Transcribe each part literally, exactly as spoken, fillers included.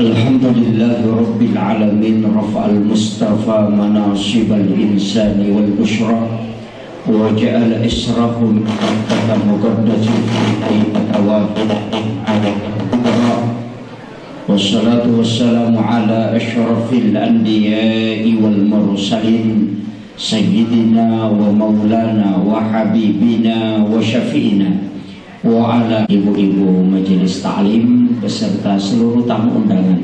الحمد لله رب العالمين، رفع المصطفى مناصب الإنسان والبشرى، وجعل إسره من مكة مقدس في ليلة واحدة على الكبرى. والصلاة والسلام على أشرف الأنبياء والمرسلين، سيدنا ومولانا وحبيبنا وشفيعنا وعلى ibu-ibu majelis taklim beserta seluruh tamu undangan,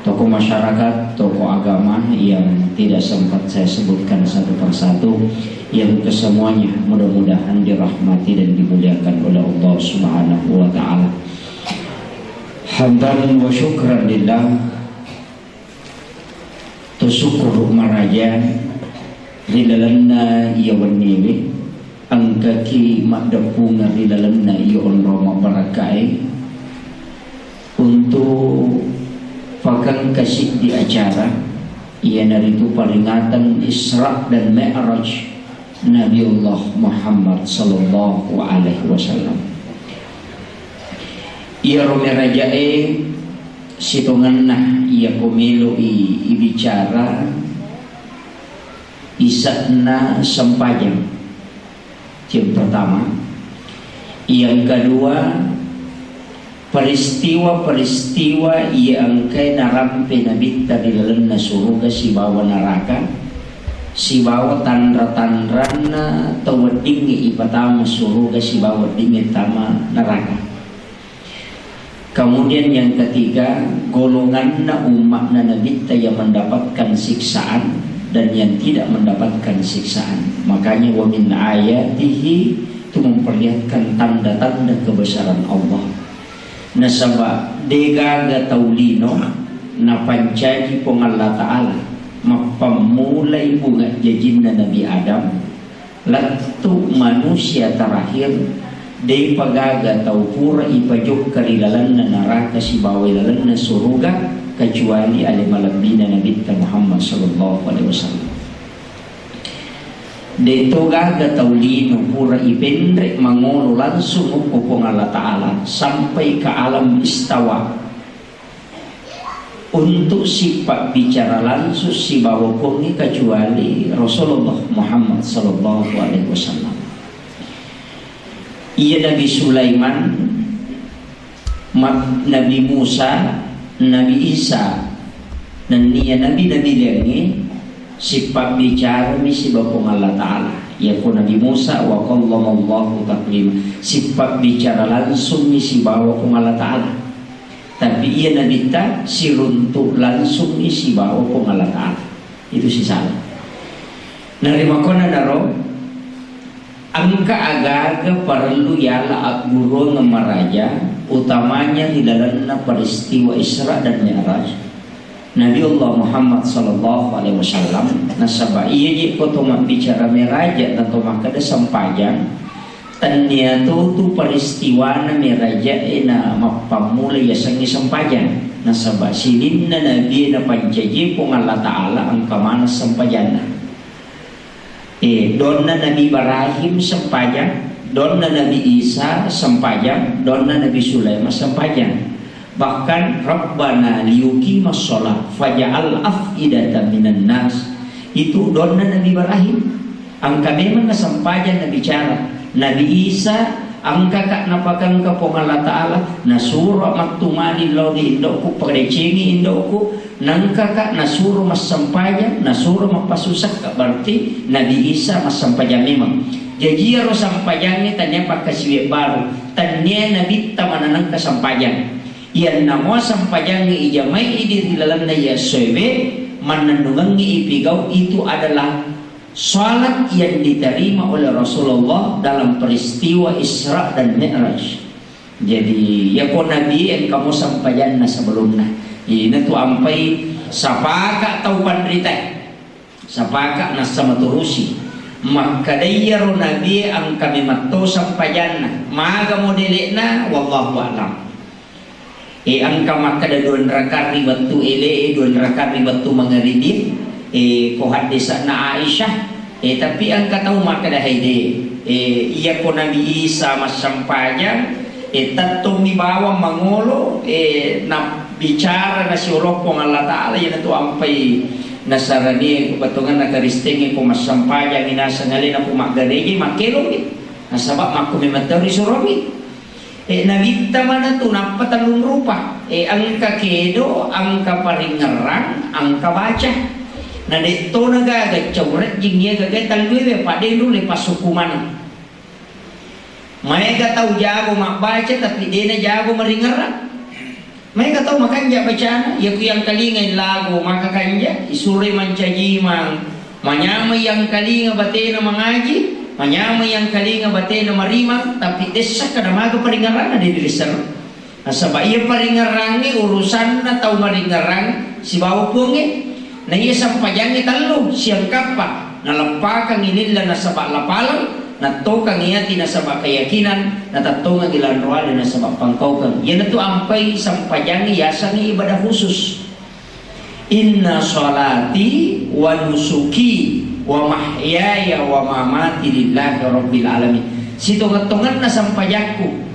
tokoh masyarakat, tokoh agama yang tidak sempat saya sebutkan satu persatu, yang kesemuanya mudah-mudahan dirahmati dan dimuliakan oleh Allah Subhanahu wa Ta'ala. Hamdan wa syukran lillah. To syukur maraja ri lalenna iya wenniwe, engkaki maddeppungeng ri lalenna iya onrong mabbarakkae, untuk pakengka siddi acara, iyanaritu peringatan Isra dan Mi'raj Nabiullah Muhammad sallallahu alaihi wasallam. Iyaro merajae sitongenna iyako melo'i ibicara ise'na sempajang. Yang pertama. Yang kedua, peristiwa-peristiwa iya engkae narampe Nabitta ri lalenna suruga sibawa naraka, sibawa tanra-tanranna tau weddingnge ipatama suruga sibawa weddingnge tama naraka. Kemudian yang ketiga, golonganna umatna Nabitta yang mendapatkan siksaan dan yang tidak mendapatkan siksaan. Makanya, wa min ayatihi, itu memperlihatkan tanda-tanda kebesaran Allah. Nasaba degaga tau lino napancaji Puang Allah Ta'ala mappammulai bunga jajinna Nabi Adam, lettu manusia terakhir, depa gaga tau pura ipajokka ri lalenna naraka sibawa lalenna suruga, kecuali ale malebbina Nabitta Muhammad sallallahu alaihi wasallam. Deto gaga tau lino pura ipenre mangolo langsung okko Puang Allah Ta'ala sampai ke alam istawa untuk sipabbicara langsung sibawa Puangnge kecuali Rasulullah Muhammad sallallahu alaihi wasallam. Iya Nabi Sulaiman, ma-, Nabi Musa, Nabi Isa, nenniya nabi-nabi liangnge sipabbicarami sibawa Puang Allah Ta'ala. Yako Nabi Musa, wa kallamallahu taklima, sipabbicara langsungmi sibawa Puang Allah Ta'ala. Tapi iya Nabitta siruntu langsungmi sibawa Puang Allah Ta'ala. Itu sisala. Narimakkonanaro, engka agaga parellu yala agguruang maraja, utamanya ri lalenna peristiwa Isra dan Mi'raj Nabi Allah Muhammad sallallahu alaihi wasallam. Nasaba iya je ko to mabbicara meraja na to makkeda sempajang, tennia to tu peristiwana meraja e na mappammula yasengnge sempajang. Nasaba sininna nabi e na pancaji Puang Allah Ta'ala engka maneng sempajanna. Eh, donna Nabi Ibrahim sempajang, donna Nabi Isa sempajang, donna Nabi Sulaiman sempajang. Bahkan, "Rabbana liyuqimas shalah faj'al af'idatan minan nas." Itu donna Nabi Ibrahim. Engka memang nasempajang nabicara. Nabi Isa, engkaka napakengka Puang Allah Ta'ala, nasuro mattumani lao ri indokku, padecengi indokku, nengkaka nasuro massempajang, nasuro mappasusekka. Berarti Nabi Isa massempajang memang. Jaji iyaro sempajangnge tania pakkasiwiang baru, tania nabitta mananengka sempajang. Iyanna mua sempajangnge ijamai idi ri lalenna iya essoewe, mannennungengngi ipigau, itu adalah salat yang diterima oleh Rasulullah dalam peristiwa Isra dan Mi'raj. Jadi, yako Nabi engka mo sempajanna sebelumna. Ina tu ampai sapaka tau panrita. Sapaka nassa maturusi. Makkeda iyaro Nabi engka memetto sempajanna. Maga modele'na, wallahu a'lam. E, engka makkeda dua rakaat ri wettu ele, e, dua rakaat ri wettu mangaribi, e, ko haddese'na Aisyah, e, tapi engka tau makkeda haide. Eh, iyako Nabi Isa massempajang, eh, tettommi bawang mangolo, eh, nabbicara nasiolo Puang Allah Ta'ala, iyanatu ampai nasarani, bettuanna Kristen ko massempajang, naseng alena ko maggereja, makkelomi. Nasaba makko memang tau risuromi. Eh, nabitta manatu nappa tellung rupa. Eh, engka kedo, engka paringngerang, engka baca. Na de'to nagaga caurejjing iya gaga tellue, pa de nulle passukumaneng. Maega tau jago mabbaca tapi de najago maringngerang. Maega tau makanja bacana, iya ku yangkalingai lagu maka kanja, isuroi mancajimang, manyameng yangkalinga batena mangaji, manyameng yangkalinga batena marimang, tapi dessa kada maga paringngeranna de dirisseng. Nasaba iya paringngerangnge urusanna tau maringngerang sibawa Puangnge. Na iya sempajangnge tellu siangkappa, naleppakengngi lilla nasaba lapaleng, nattokangngi ati nasaba keyakinan, natettongengngi lanroade nasaba pangkaukeng. Iyanatu ampai sempajangnge yasengnge ibadah khusus. Inna sholati wa nusuki wa mahyaya wa mamati lillahi rabbil alamin. Sitongeng-tongenna sempajakku,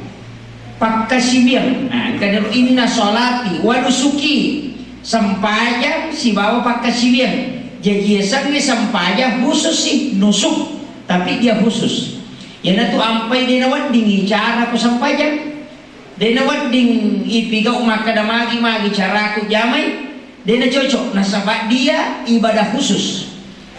pakkasiwiang. Nah, engkana ro inna sholati wa nusuki, sempajang sibawa pakkasiwiang. Jaji yasengnge sempajang khusus si nusuk, tapi dia khusus. Iyanatu ampai de naweddingngi cara ko sempajang. De nawedding ipigau makkeda magi-magi caraku jamai. De nacocok nasaba dia ibadah khusus.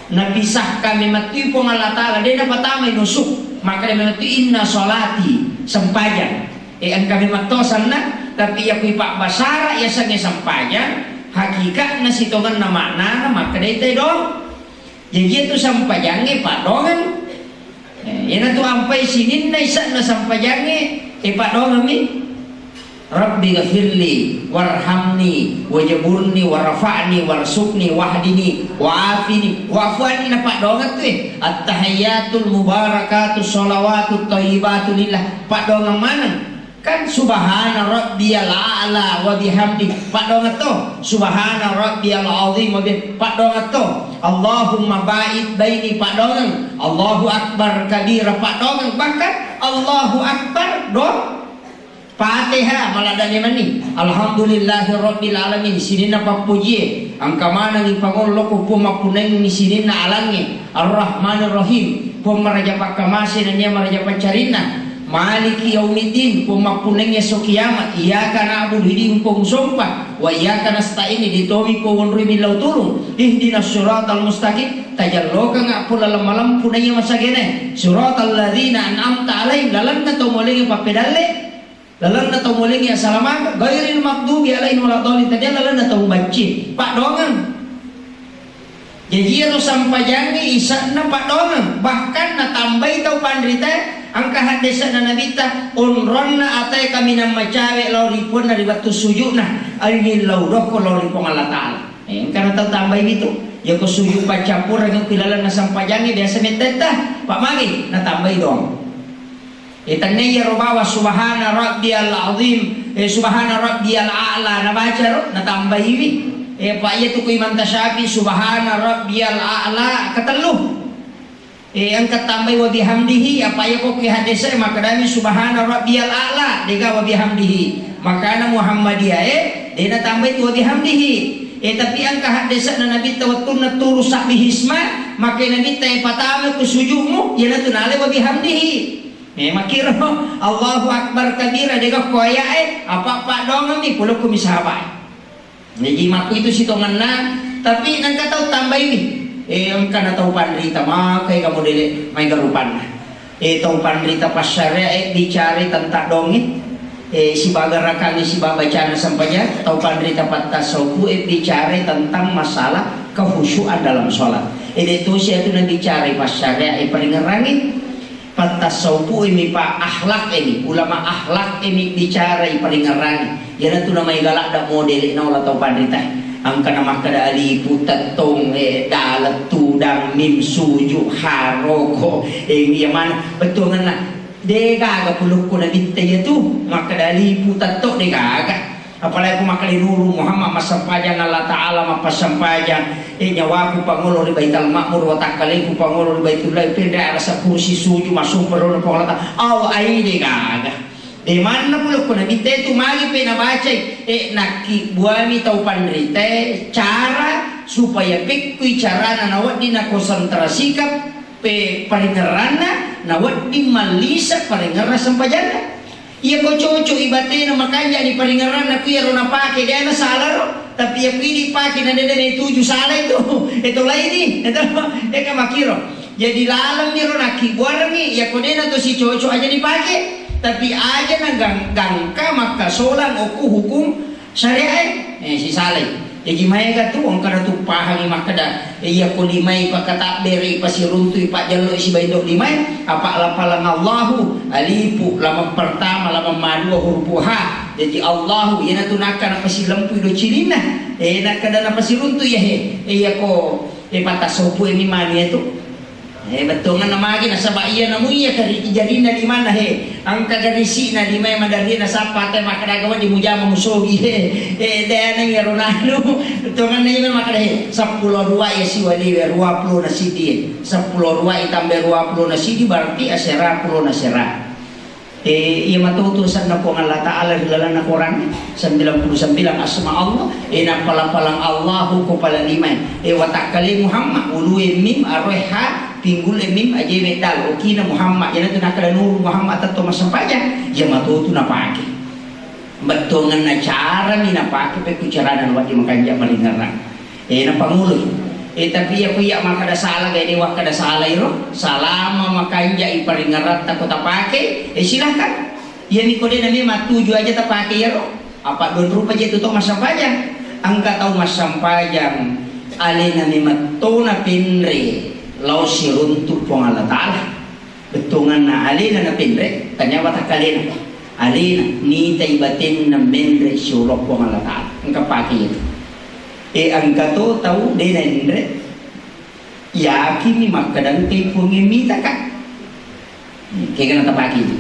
Napisahkan memettui Puang Allah Ta'ala, de napatamai nusuk. Makkeda memettui inna sholati, sempajang. Eh, engka memetto sanna, tapi iya kui pabbasara yasengnge sempajang, hakikatna sitongenna maknana makkeda tedong. Jaji itu sempajangnge padongeng. Eh, iyanatu ampai sininna ise'na sempajangnge, eh, padongengmi. Rabbi ghafirli warhamni wajaburni warfa'ni warsukni wahdini wa'afini wa'fu anni, na padongeng tu, eh. Attahiyatul mubarakatu sholawatu thayyibatu lillah. Padongeng maneng. Kan subhana rabbiyal a'la wa bihamdi, padongeng to. Subhana rabbiyal azim wa bih-, padongeng to. Allahumma ba'id baini, padongeng. Allahu akbar kabira, padongeng. Bahkan Allahu akbar do Fatihah maladani mani. Alhamdulillahi rabbil alamin, sininna pappojie. Engka manengngi pangollo ko Puang mappunnangngi sininna alangnge. Ar-Rahmanir Rahim, Puang maraja pakkamase nennia maraja paccarinna. Maliki yaumiddin, Puang mappunnangngi esso kiamat. Iyyaka na'budu, idi Puang usompa. Wa iyyaka nasta'in, idi tomi Puang wonroi millau tulung. Ihdinas siratal mustaqim, tajallokengnga Puang laleng malempu naiya masagena. Siratal ladzina an'amta alaihim, lalenna tau mualengnge pappedalle. Lalenna tau mualengnge assalamaka, ghairil maghdubi alaihim waladdallin, tadia lalenna tau bacci. Paddoangeng. Jaji iyaro sampajangnge ise'na paddoangeng, bahkan natambai tau panrita, engka haddese'na Nabitta, onronna atae kaminang macawe lao ri Puanna ri wettu suju'na, ari millau dokko lao ri Puang Allah Ta'ala. Eh, engka natau tambai mitu. Yako sujud paccappurengngi pi lalenna sampajangnge biasa mettetta, Pak, magi natambai doang. Eh, tennia iyaro bawang subhana rabbiyal azim, eh, subhana rabbiyal a'la nabaca ro, natambaiwi. Eh, Pak, iya tu ku Imam Tasyafi subhana rabbiyal a'la ketellu. Eh, engka tambai wa bihamdihi, apa iya ko ki hadese makkedami subhana rabbiyal a'la, dega wa bihamdihi. Makana Muhammadiyah, eh, de natambai tu wa bihamdihi. Eh, tapi engka haddese'na Nabitta wettunna turu sabbihisma, maka Nabitta, eh, patama ku sujudmu, iyanatu nale wa bihamdihi. Eh, makkiro Allahu Akbar kabira, dega ko ayae, apa paddoangemmi, pulokku mi sahabae. Jaji makkuitu sitongenna, tapi nengka tau tambaiwi. Eh, engka na tau panrita, makai kamu dele, maega rupanna. Eh, tau panrita passareae bicarai tentang donge. Eh, sibaga rakangi, sibaga bacana sempajang, tau panrita pattassaupu e bicarai tentang masalah kehusyuan dalam sholat. Eh, de tosi atu nabicarai passareae paringerangi. Pattassaupu'e mi pa akhlak e mi, ulama akhlak e mi bicarai paringerrangi. Iyanatu namaega ladda modele naola tau panrita. Engka namakkeda alipu tettong, eh, daleng tudang, mim suju, haroko, eh, iya mana bettuangenna. De gaga pulukku nabitta iyatu, makkeda alipu tetto de gaga. Apalagi ku makkeda nuru Muhammad massempajang Allah Ta'ala, mappasempajang, eh, nyawaku pangolo ri Baitul Ma'mur, watakkaleku pangolo ri Baitullah, penre arasa kursi suju massumpero ri Puang Allah Ta'ala. Au, aide gaga. De manna pole ko Nabitta tu magi pe nabacai, eh, nakkibuami tau panritae cara supaya pekkui carana nawedding nakonsentrasikan pe paringerranna, nawedding mallisa paringerrang sempajanna. Iya ko cocok i batena makanja ni paringerranna ku iyaro napake, de na sala ro. Tapi iya ko idi pake na dede ne tuju sala itu. Eto laini, eto, eka makiro. Jadi laleng miro nakkibuarengi, iya ko dena to si cocok aja dipake. Tapi aja na gang-, gangka makkasolang okku hukum syariat e, eh, sisalai. Jaji maega tu engka na tu pahangi makkeda, eh, iya ko limai pakatabbere, pasiruntui, pajjallo sibawa indo limai, apa lapalang Allahu, alifu, lamang pertama, lamang madua, hurufu ha. Jaji Allahu, iyana tu nakka napasilempu do cilinna. Eh, nakkeda napasiruntu iya he. Eh, iya ko, eh, patassopu e mi manu iya tu. Eh, bettuanganna magi nasaba iya namu iya kari jarinna limanna he. Engka garisi'na limae maderri nasappa te makkeda aga wedding mujama musogi he. Eh, dena iyaro nanu. Bettuanganna iya makkeda he. Seppulo dua iya siwaliwe, dua puluh na sidi. Seppulo dua itambah dua puluh na sidi berarti asera puluh na sera. Eh, iya matotu asenna Puang Allah Ta'ala ri lalenna Quran, sembilan puluh sembilan asma Allah, eh, napala-palang Allahu ko pala limae. Eh, watakkale Muhammad, ulue mim, aroe ha, pinggule mim, ajewe dal, okina Muhammad, iyanatu nakkeda nuru Muhammad tetto massempajang, iya matotu napake. Bettuanganna carani napake pekku carana wedding makanja malingerrang. Eh, napangului. Eh, tapi iya ko iya makkeda sala, gae de wakkeda sala iro. Salama makanja i paringeratta ko tapake, eh, silahkan. Iya mi ko de nami matuju aja tapake iyaro. Apa don rupa je tu to massempajang. Engka tau massempajang, alena mi mettona penre lao siruntu Puang Allah Ta'ala. Bettuanganna alena napenre, tania watakkalena. Alena, nitai batenna menre siolo Puang Allah Ta'ala. Engka pake itu. E, engka to tau de naenre, yakin ni makkeda engkai Puang e mitaka. Kega natapake itu.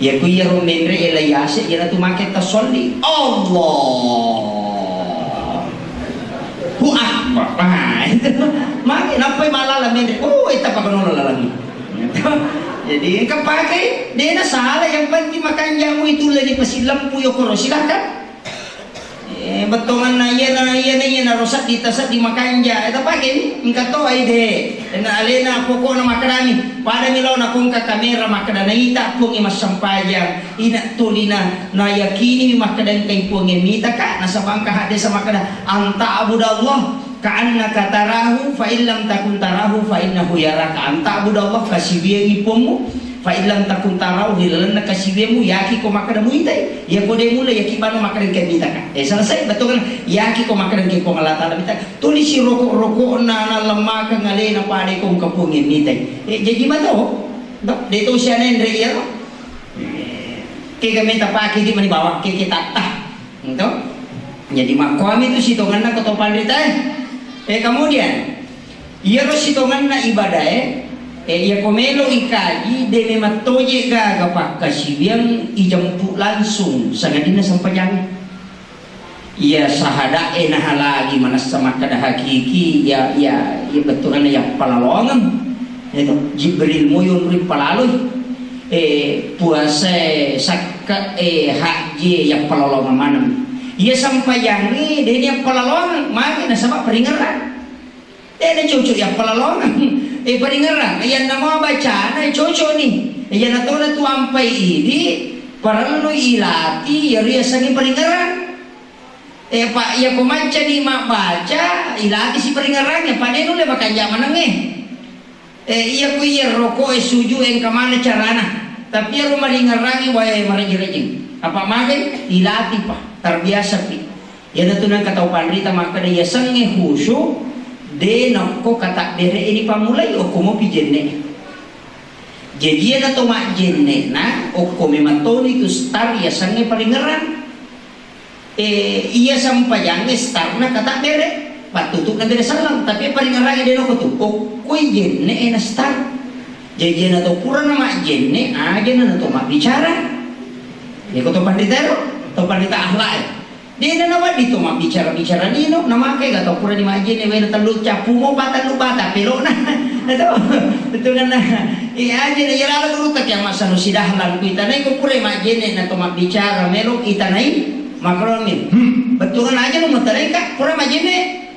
Ya ku iyaro menre e lai ase, iyanatu make tasolli. Allah. Hu Akbar. Nah, itu. Magi nappai malala menre. Oh, ita pakanolo lalami. Jadi engka pake, dena salah, yang penting makanja mu itu le dipasilempu yokoro, silakan. Eh, bettonganna iyana, iyana, iyana ro seddi, taseddi makanja, eh, tapake ni, engka to ai de. Na alena pokokna makkedani, padami lao nakongka kamera makkeda naita Puang e massempajang, ina tolina, nayakini mi makkeda engkai Puang e mitaka, nasaba engka hadis makkeda, "Anta abudallah." Ka'annaka tarahu, fa in lam takun tarahu, fa innahu yaraka. Anta abudallah, kasiwiangi Puangmu, fa in lam takun tarahu, ri lalenna kasiwiammu, yaki ko makkeda muitai. Iya ko de mulle, yaki bano makkeda engka mitaka. Eh, selesai, betul kan? Yaki ko makkeda engka Puang Allah Ta'ala mitaka. Tuli si rokok-rokokna, na lemmakeng alena pada ko engka Puang e mitai. Eh, jaji mato. Ba, de to sianenre iya ro. Kega meta pake di mani bawang, keke tatta. Ento? Jadi makkuami tu sitongenna ko to panritae. Eh, kemudian, iyaro sitongenna ibadae, eh, iya ko melo ikaji, de memang toje gaga pakkasiwiang ijempu langsung, sangadinna sempajang. Iya sahada'e nahalagi manessa makkeda hakiki, iya, iya, iya bettuanna yappalalongeng. Itu Jibril muyun ripalaloi. Eh, puasae, sakka, eh, hajji yappalalongeng maneng. Iya sempajangnge de ni yappalalongeng, magi nasaba paringerrang. Eh, na cocok yappalalongeng. Eh, paringerrang. Iya namo bacana cocok ni. Iya natona tu ampai idi, parellu ilati, iya riasengngi paringerrang. Eh, pa, iya ko maccani mabbaca, ilati si paringerrangnge, pada nulle makanja manengnge. Eh, iya ku iya roko e suju e engka mana carana. Tapi iyaro maringerrangnge wae marejing-rejing. Apa magai? Ilati pa, terbiasa pi. Iyanatu nengka tau panrita makkeda yasengnge khusyuk, de nokko katabbere ini pammulai okko mopi jenne. Jadi iyana to majjenne na okko memang toni tu star yasengnge paringerrang. Eh, iya sempajangnge starna katabbere, pattutu'na bere selleng, tapi paringerrangnge de noko tu. Okkoi jenne e na star. Jaji na to purana majjenne, aja na to mabbicara. Iko to panritero. To panrita akhlak e. Dena nawedding to mabbicara-bicara lino, namake ga to pura di majjenne wena tellu cappu mo pa tellu bata pelona. Itu betul kan? Iya aja na yala guru tak yang masa nu sidah lan kuitanai ko pura majjenne na to mabbicara melo itanai makroni. Hmm, betul kan aja nu mataleka pura majjenne.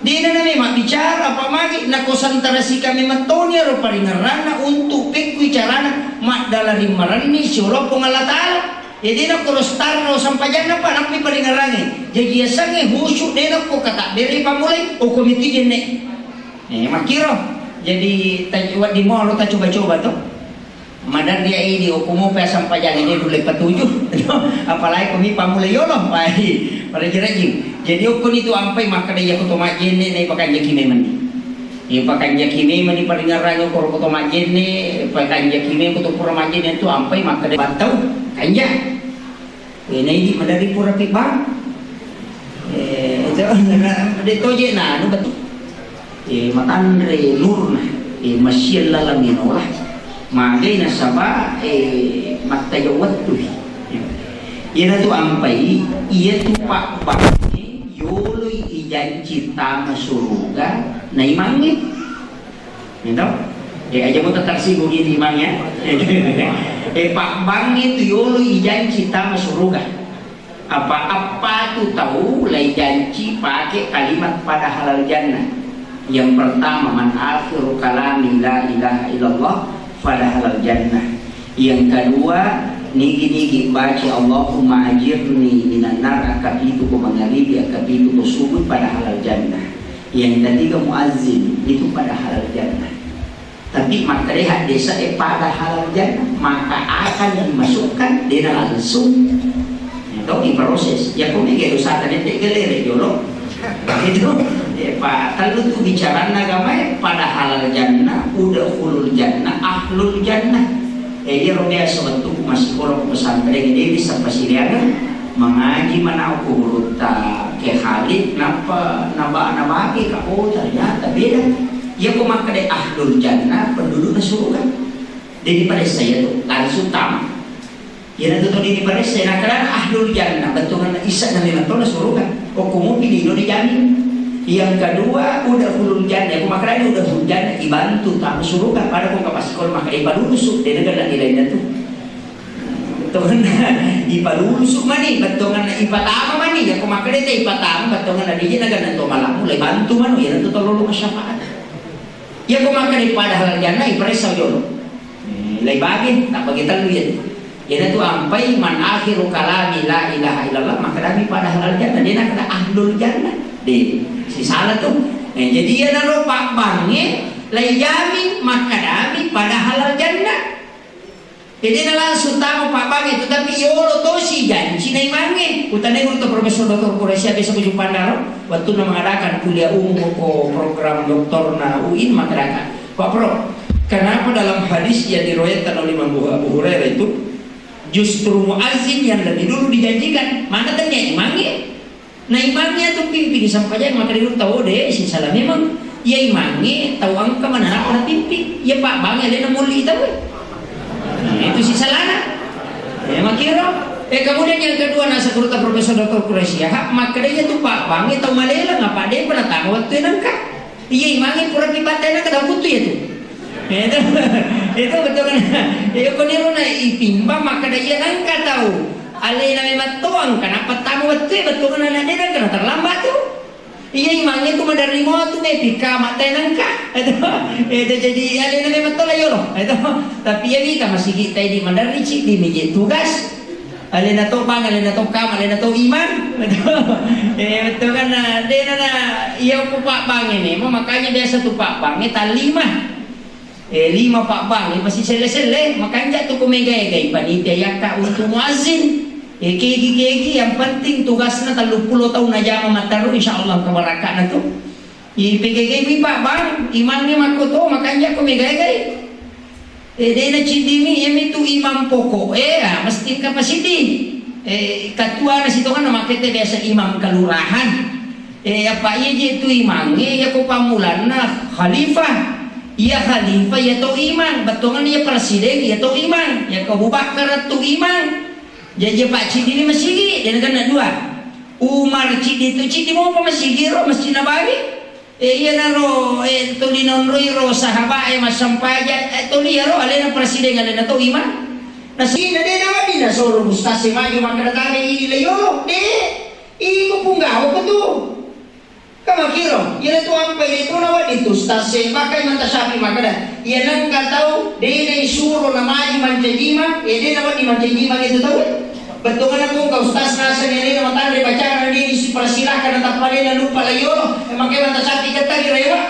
Dena name mabbicara apa magi, nakosantarasika memettoni ero paringerranna untuk pekkui carana maddala rimmarenni siolo Puang Allah Ta'ala. Jadi nakko rostarro sampajanna pa nappi paringerrangi. Jadi yasengnge khusyuk de nakko katabbere pamulai, okko miti jenne. Eh, makkiro. Jadi ta-, wedding molo tacoba-coba to. Maderri idi okko mopa sampajangnge de nulle patuju. Apalagi ko mi pammula yolo, pai, pada jerajing. Jadi okko ni tu ampai makkeda iya ko to majjenne na ipakanjaki memang ni. Ipakanjaki memang ni paringerrang okko ro ko to majjenne, pakanjaki memang ko to pura majjenne tu ampai makkeda battau kanja. Eh, na idi maderri pura pi bang. Eh, itu, de toje na anu betul. Eh, matanre nurna, eh, masiang laleng minola. Magai nasaba, eh, mattajeng wettu. Iyanatu ampai, iyatu pabbangnge yoloi ijanci tama suruga naimangnge. Gitu? Eh, aja mo tersinggung ini imang ya. Eh, pabbangnge tu yoloi ijanci tama suruga. Apa-apa tu tau laijanci pake kalimat pada halal jannah. Yang pertama, man akhiru kalami la ilaha illallah pada halal jannah. Yang kedua, nigi-nigi baca Allahumma ajirni minan nar, akapitu ko mangaribi, akapitu ko subuh pada halal jannah. Yang ketiga, muazzin itu pada halal jannah. Tapi makkeda haddesa e pada halal jannah, maka akan dimasukkan, dena langsung. Itu diproses. Ya, kau mikir usaha tadi, tidak gelere jolo. Itu, eh, pa, tellu tu bicaranna agama e, pada halal jannah, udah hulul jannah, ahlul jannah. Eh, iya ro biasa waktu ku masih kolong pesantren ini bisa pasiriangan, mengaji mana aku gurutta ke Khalid, napa, naba, naba ke, oh, ternyata beda. Iya, ko makkeda ahlul jannah, pendudukna surga. Jadi pada saya tu langsung tamat. Iya, tu tadi pada saya nak kena ahlul jannah, betul kan? Isa na memang tu surga. Kok kamu pilih lo dijamin. Yang kedua, udah hulul jannah. Aku makkeda udah hulul jannah, ibantu tamu surga. Pada kok kapasi kalau makkeda ipalusu, dia dengar nilai tu. Bettuanna ipalulusu mani, bettuanna ipatama mani, yakko makkedai ipatama, bettuanna diji naga nanto malamu, lai bantu manu, iyanatu tololo syafaat. Yakko makkedai pada halal jannah, iparessa jolo. Eh, lai bage, tak bage tellu ya. Iyanatu ampai man akhiru kalami la ilaha illallah, makkedami pada halal jannah, dia nakkeda ahlul jannah. Deh, sisala tu. Eh, jadi iyanaro pabbangnge, lai jamin makkedami pada halal jannah. Jadi na langsung tama pabbangnge tu, tapi yolo tosi janci na imangnge. Utanai guru to Profesor Doktor Quraisy biasa ku Juppandaro, wettunna mengadakan kuliah umum ko program doktorna U I N, mengadakan, "Pak Prof, kenapa dalam hadis yang diriwayatkan oleh Imam Bu-, Abu Hurairah itu justru muazin yang lebih dulu dijanjikan?" Mana tanya imangnge? Na imangnge tu pimping sampajang, maka dulu tau de sisala memang. Iya imangnge tau engka manarap na pimping. Iya pabbangnge alena molli tau. Nah, itu sisalana. Ya, makiro. Eh, kemudian yang kedua, nasa gurutta Profesor Doktor Quraisy Shihab, makkeda iya tu pabbangnge tau maleleng, apa depa natama wettu nengka. Iya imangnge pura pi battena kada butu iya tu. Itu, itu betul kan? Iya, ko niro na itimbang, makkeda iya nengka tau alena memang toang, kenapa tamu wettu, betul kan? Anak dia kan kena terlambat tu. Iya, imangnge tu maderri mo tu, me pika matte nengka. Itu, itu jadi alena memang tola yolo. Itu, tapi iya mita masigi tai di maderri ci di meje tugas. Alena to bang, alena to kam, alena to imang. Eh, betul kan? Nah, dena na, iya ku pabbangnge memang, makanya biasa tu pabbangnge tallima. Eh, lima pabbangnge pasti selle-selle, makanja tu ku mega-egai panitia yakka untuk muazzin. Eh, kegi-kegi yang penting tugasna tellu pulo taung najama mattaru, insyaallah kebarakana tu. I P G G mi pabbang, imangnge makko to, makanja ku mega-egai. Eh, dena ciddimi, iyami tu imam pokok. Eh, ah, mesti engka pasiddi. Eh, ketua na sitonganna makkete biasa imam kelurahan. Eh, apa iya je tu imangnge, iya ko pammulanna khalifah. Iya khalifah, iya to imang. Bettuanna iya presiden, iya to imang. Iya ko Abu Bakar tu imang. Jaji Pak Ciddi ni masigi, de' nakenna dua. Umar Ciddi tu Ciddi mopa masigi ro Masjid Nabawi. E, iyanaro, e, tuli nonroi ro sahabat e massampajang, e, tuli iyaro alena presiden, alena to imam. Nasina de' nawedding nasoro ustaz e maju makkeda tabe' idi' la yolo. De', iko punggawa ko tu. Kamakiro, iyanatu ampai de' to nawedding tu ustaz e, maka Imam Tasyafi makkeda, iya nengka tau de' naisuro namaju mancaji imang, e de' nawedding mancaji imang itu tau e. Bettuanna ko engka ustaz naseng alena matanre bacana de' nisipersilahkan, natappa alena lupa la yolo, e, maka Imam Tasyafi kettari rewa.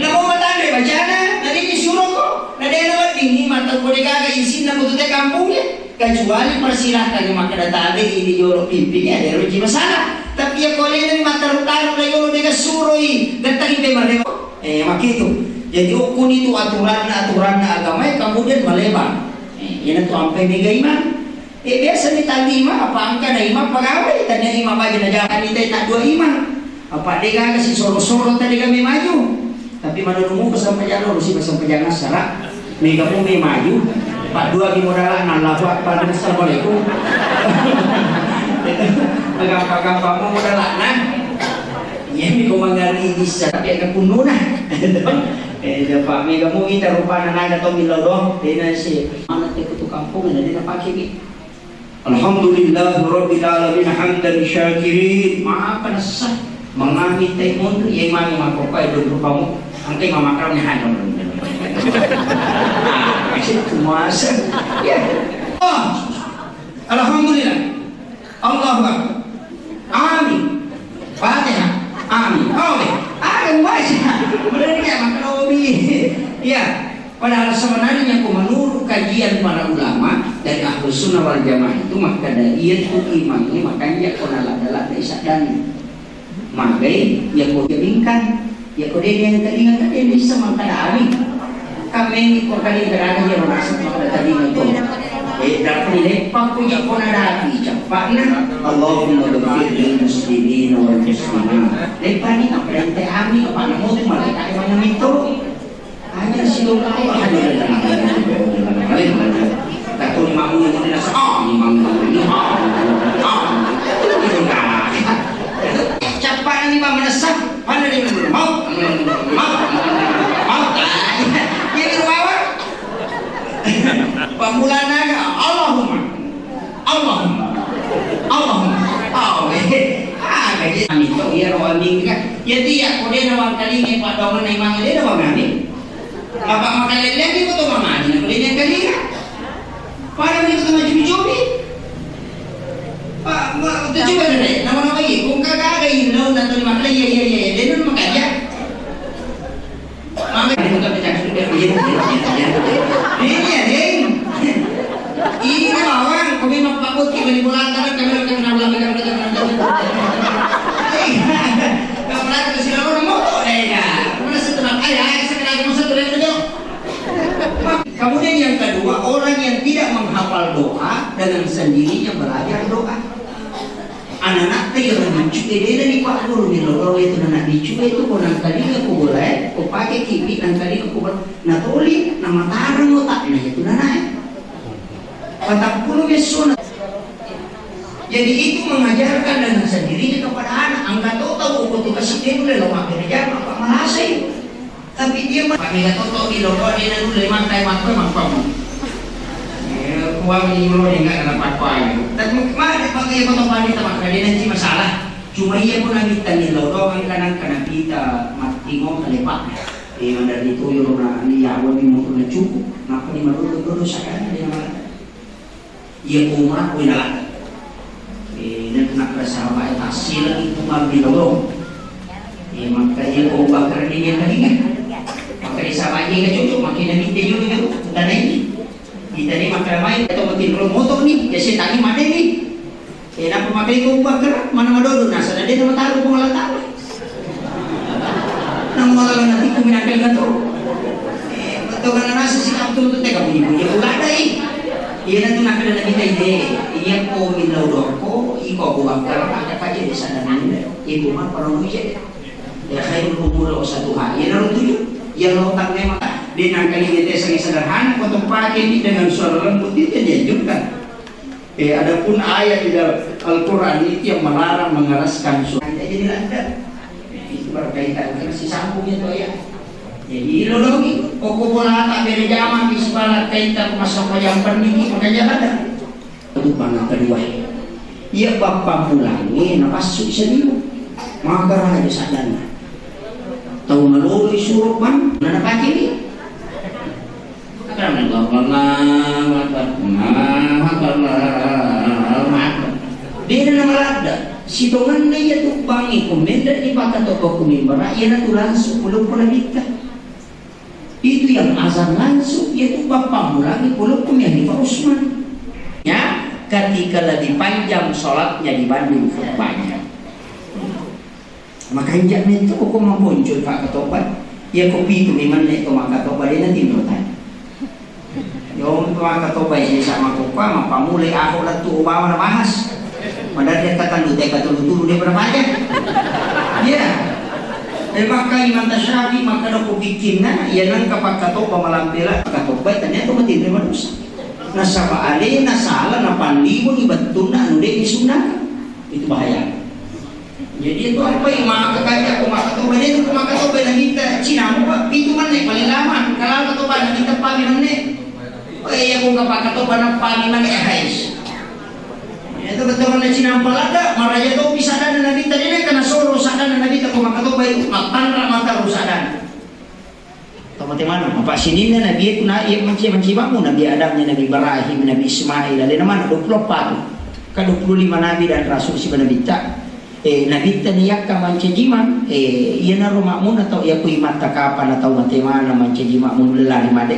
Namo matanre bacana, na de' nisuro ko, na de' nawedding ni mata ko de' gaga isinna ko tu te kampung e. Kecuali persilahkan makkeda tabe' idi' yolo pimpingnge, ada ruji masalah. Tapi iya ko alena mattaru-taru la yolo de' gaga suroi, gattari pe marewa. E, makkitu. Jadi okkuni tu aturanna, aturanna agama e, kemudian malebar. E, iyanatu ampai mega imang. E, biasa ni tali imang, apa engka na imang pegawai, tania imang maju na jalan ni tadi tak dua imang. Apa de' gaga sisoro-soro tadi kami maju. Tapi manunu muka sampajang loro, siba sampajang asara. Mega mu me maju. Pak dua di modalna, Allahu Akbar, Assalamualaikum. Gampang-gampang mu modalna. Iya mi ko mangari bisa, tapi aga kunnuna. E, dapat mega mu ita rupana naga to millau doang. De' nasi. Mana te kutu kampung, de' napake mi. Alhamdulillahirabbil alamin hamdan syakirin. Maka nassa mangami tai monri, iya mami makopai don rupamu. Angkai mamakarnya hadam. Ah, itu muasa. Ya. Oh, alhamdulillah. Allahu Akbar. Amin. Fatihah. Amin. Oh, deh. Ada baca. Benar ya, makrobi. Ya. Padahal sebenarnya ko menurut kajian para ulama dari Ahlus Sunnah wal Jamaah itu makkeda iyatu imang e makanja ko nalada-lada isaddangi. Magai iya ko jabingkan, iya ko de' yang telinga kan de' bisa makkeda amin. Kami ko kali gerakan dia merasa makkeda telinga to. E, tapi lepak ko iya ko nadapi ceppa'na. Allahumma ghfir lil muslimina wal muslimat. Lepak ni apa yang te amin apa namo tu malah tak ada mana minta. Aja si dong kau aja. Katong mau yang jelas, ah, memang, ah, ah, itu enggak. Cepat ini mah menesa, mana dia mau, mau, mau, mau, ah, iya, iya, di bawah. Pembulan naga, Allahumma. Allahumma. Allahumma. Oh, eh. Ah, gaji. Ami to iya ro aming ka. Iya ti iya ko de' nawangkalinga paddoangenna imang de' nawangani. Apa makalelleang ko to mamani na ko de' nawangkalinga. Pada mi ko to macubi-cubi. Pak, ma, to coba deh, nama-nama iya. Kung kagak ada iya, lo, na to di makale, iya, iya, iya, iya. De' nawangkalinga. Maka kita pecah sudah, iya, iya, iya, iya. Ini ya, Ding. Ini bawang, kami mau pakut, kita di bola, karena kami akan kenal, kami akan kenal, kami akan kenal. Iya. Kamu lagi ke sini, orang mau tuh, eh, ya. Mana setelah, eh, ya, sekarang kamu satu yang duduk. Kemudian yang kedua, orang yang tidak menghafal doa, dengan sendirinya belajar doa. Ananatta iyaro biccu e, de' nanipagguru millau doa itu nana biccu e tu, ko nangkalinga ko bola e, ko pake kipi nangkalinga ko bola, natoli, namatareng otakna itu nana e. Patappulo mi essona. Jadi itu mengajarkan dengan sendirinya kepada anak. Angka to tau ko tu kasi de' nulle lo mabbere jama, apa malasai. Tapi dia mah, kami kata to di loro, de' na nulle makkai makkai makkai. Eh, kuang di loro de' nggak kena pakkuai. Tapi mah, dia pakai foto pani tak makkai, de' nanti masalah. Cuma iya pun nanti tani loro, kan kadang kena pita mati mau kelepak. Eh, mandar itu yolo na, ni yawa ni mau kena cukup. Ngapa di madodo-dodo sakali dia malah. Iya ko Umar, ko inala. Eh, dan kena pada sahabat, eh, tasilang itu mami lorong. Eh, maka iya ko Abu Bakar ini yang tadi kan. Maka di sahabat ini kan cocok, makin Nabi dia juga kan. Tentang ini. Kita ini maka ramai, atau makin roh motor nih, ya setan ini mana nih? Eh, napa maka itu Abu Bakar, mana madodo, nasa dan dia nama taruh pun Allah Ta'ala. Nang malah nanti ku minangkal na to. Eh, betul kan nasi si Abdul tu tega bunyi-bunyi pula dai. Iya nanti nak ada lagi dai de. Iya ko minau doko, iko Abu Bakar, ada kaji di sana ni. Ibu mah perlu je. Ya khairul umur usatuha. Iya naruh tujuh. Iya lo tangga mata. Dia nangkali dia sederhana, kau tempat ini dengan suara lembut itu dianjurkan. Eh, adapun ayat di dalam Al-Quran itu yang melarang mengeraskan suara, jadi ladda. Itu berkaitan karena sisambung itu ayat. Jadi ilolongi, okko bolata bere jama di sekolah kaitan masampajang perniki, makanya ladda. Itu panah kedua. Iya, bapak pulangnya napassu sedih. Maka raja sadana. Tahu nalolo suruh pan, mana pakai ni? Allahu Akbar, Allahu Akbar, Allahu Akbar. Beda nama ladda. Sitonganna iya tu bangi, ko menre ni pakkatobba ko mimbara, iya na tu langsung puloppo Nabitta. Itu yang azan langsung, iya tu pappammulangi puloppo mi Khalifah Utsman. Ya, ketika lebih panjang sholatnya dibanding khutbahnya. Makanja metto ko mabonco pakkatobba. Iya ko pitu memang nek to makkatobba de natinro tadi. Yo makkatobba sisa makkokkoe mappamulai aho lettu obawa nabahas. Padahal dia kata lu teka tulu-tulu dia berapa aja. Iya. Eh, maka Imam Tasyafi maka do ko bikinna iya nengka pakkatobba malampela pakkatobba tania to matinro manusa. Nasaba alena sala napalliwengi bettunna anu de disunnahkan. Itu bahaya. Jadi itu apa yang maka kaya aku maka toba dia tu maka toba yang kita Cina apa pitu mana paling lama kalau kata toba yang kita paling mana oh iya aku nggak pakai toba nak paling mana ya guys itu betul mana Cina apa lada maraja topi sadana Nabitta dia kena soro sadana Nabitta aku maka toba itu matanra mata ru sadana. Tau mate maneng. Apa sininna nabi e kuna iya manci manci mamu Nabi Adam, Nabi Ibrahim, Nabi Ismail, alena maneng dua puluh empat tu. Ka dua puluh lima nabi dan rasul siba Nabitta. Eh, Nabitta ni yakka mancaji mang. Eh, iyanaro makmuna tau iya ku imatta kapana tau mate maneng mancaji makmu lari made.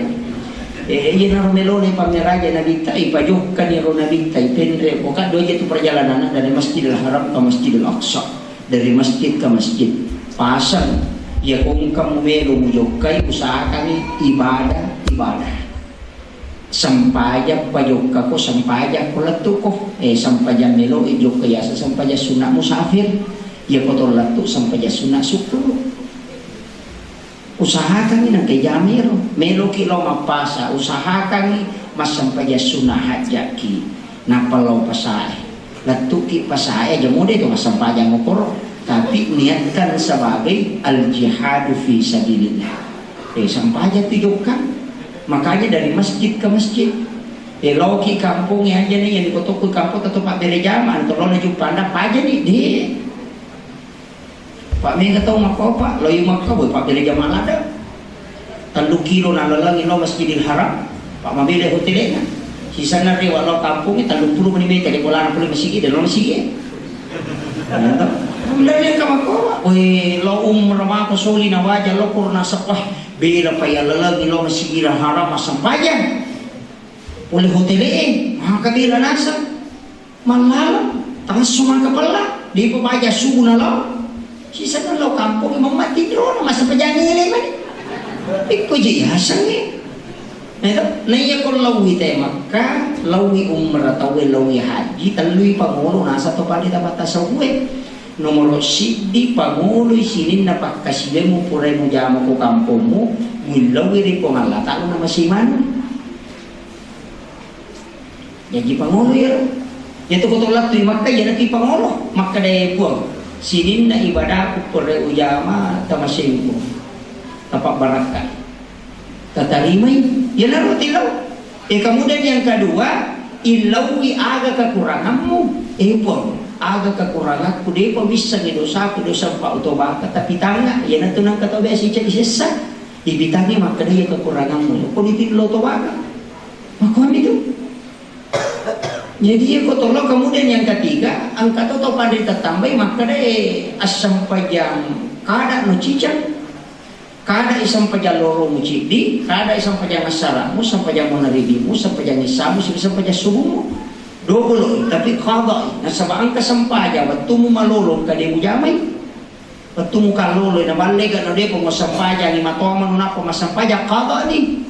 Eh, iyanaro melona pameraja Nabitta, ipajokkani ro Nabitta, ipenre, poka dua je tu perjalanan dari Masjidil Haram ke Masjidil Aqsa. Dari masjid ke masjid. Pasang, iya ko engka mumelo mujokkai, usahakangi ibadah, ibadah. Sempajang pajokka ko, sempajang ko lettu ko. Eh, sempajang melo, eh, jokka yasa sempajang sunat musafir. Iya ko to lettu sempajang sunat sukkuru. Usahakangngi nengka jamiro, meloki lao mappasa, usahakangngi massempajang sunna hajjaki, nappa lao pasae. Lettuki pasae, aja mode to massempajang okoro, tapi niatkan sebagai al-jihadu fi sabilillah. Eh, sempajang tu jokka. Makanya dari masjid ke masjid. Eh, laoki kampong, eh, aja nih yang dikotoku kampong tetap pabbere jama, atau lo na jumpanda paja nih, deh. Pak mega tau makkopa, lo i makka boy, pak bele jama ladang. Tellu kilo na lalangi lo Masjidil Haram, pak mabele hotelena. Sisanna rewa lo kampungi, tellu puluh meni meter, bolana pole masigi, dan lo masigi. Dari ka makkopa, boy, lo umrah mako soli na waja lo kurna sekolah, bela pa ya lalangi lo Masjidil Haram, masempajang. Pole hotele, maka bela nasa. Mallaleng, tamassu maka pella, depa baja subuh nalao. Sisenna lao kampong, mamma tinrona, masa pejangi ele mani. Ikko je yasengnge. Nah, itu, nah, iya ko laui te Makkah, laui umrah, tauwe laui haji, tellui pangolo, nasa to pade tabatta sauwe. Nomoro siddi pangoloi sininna pakkasiwemu purai mujama ko kampongmu, muillaui ri Puang Allah Ta'ala na masimanu. Jaji pangolo iyaro. Iya tu ko to lattui Makka, iyanatu pangolo. Makkeda, "E Puang, sininna ibadaku pura ujama tamasengko. Tapabbarakkai. Tatarimai." Iyanaro tillau. E, kemudian yang kedua, illaui aga kekuranganmu. "E Puang, aga kekuranganku, depa missengi dosaku, dosa pa utobaka, tapi tanga." Iyanatu nangka tau biasa icadi sessa. Ibitangi makkeda iya kekuranganmu. Ko ditillau tobaka. Makkuami tu. Jadi, iya ko tolo, kemudian yang ketiga, engka to tau panrita tambai makkeda, eh, assempajang kada no cicang, kada i sempajang loro mu ciddi, kada i sempajang assaramu, sempajang manaribimu, sempajang issamu, siba sempajang subuhmu. Dobolo, tapi qadai. Nasaba engka sempajang wettumu malolo engka de mujamai. Wettumu kallolo na balle ga na depa muassempajangi matoa manu nappa massempajang qadani.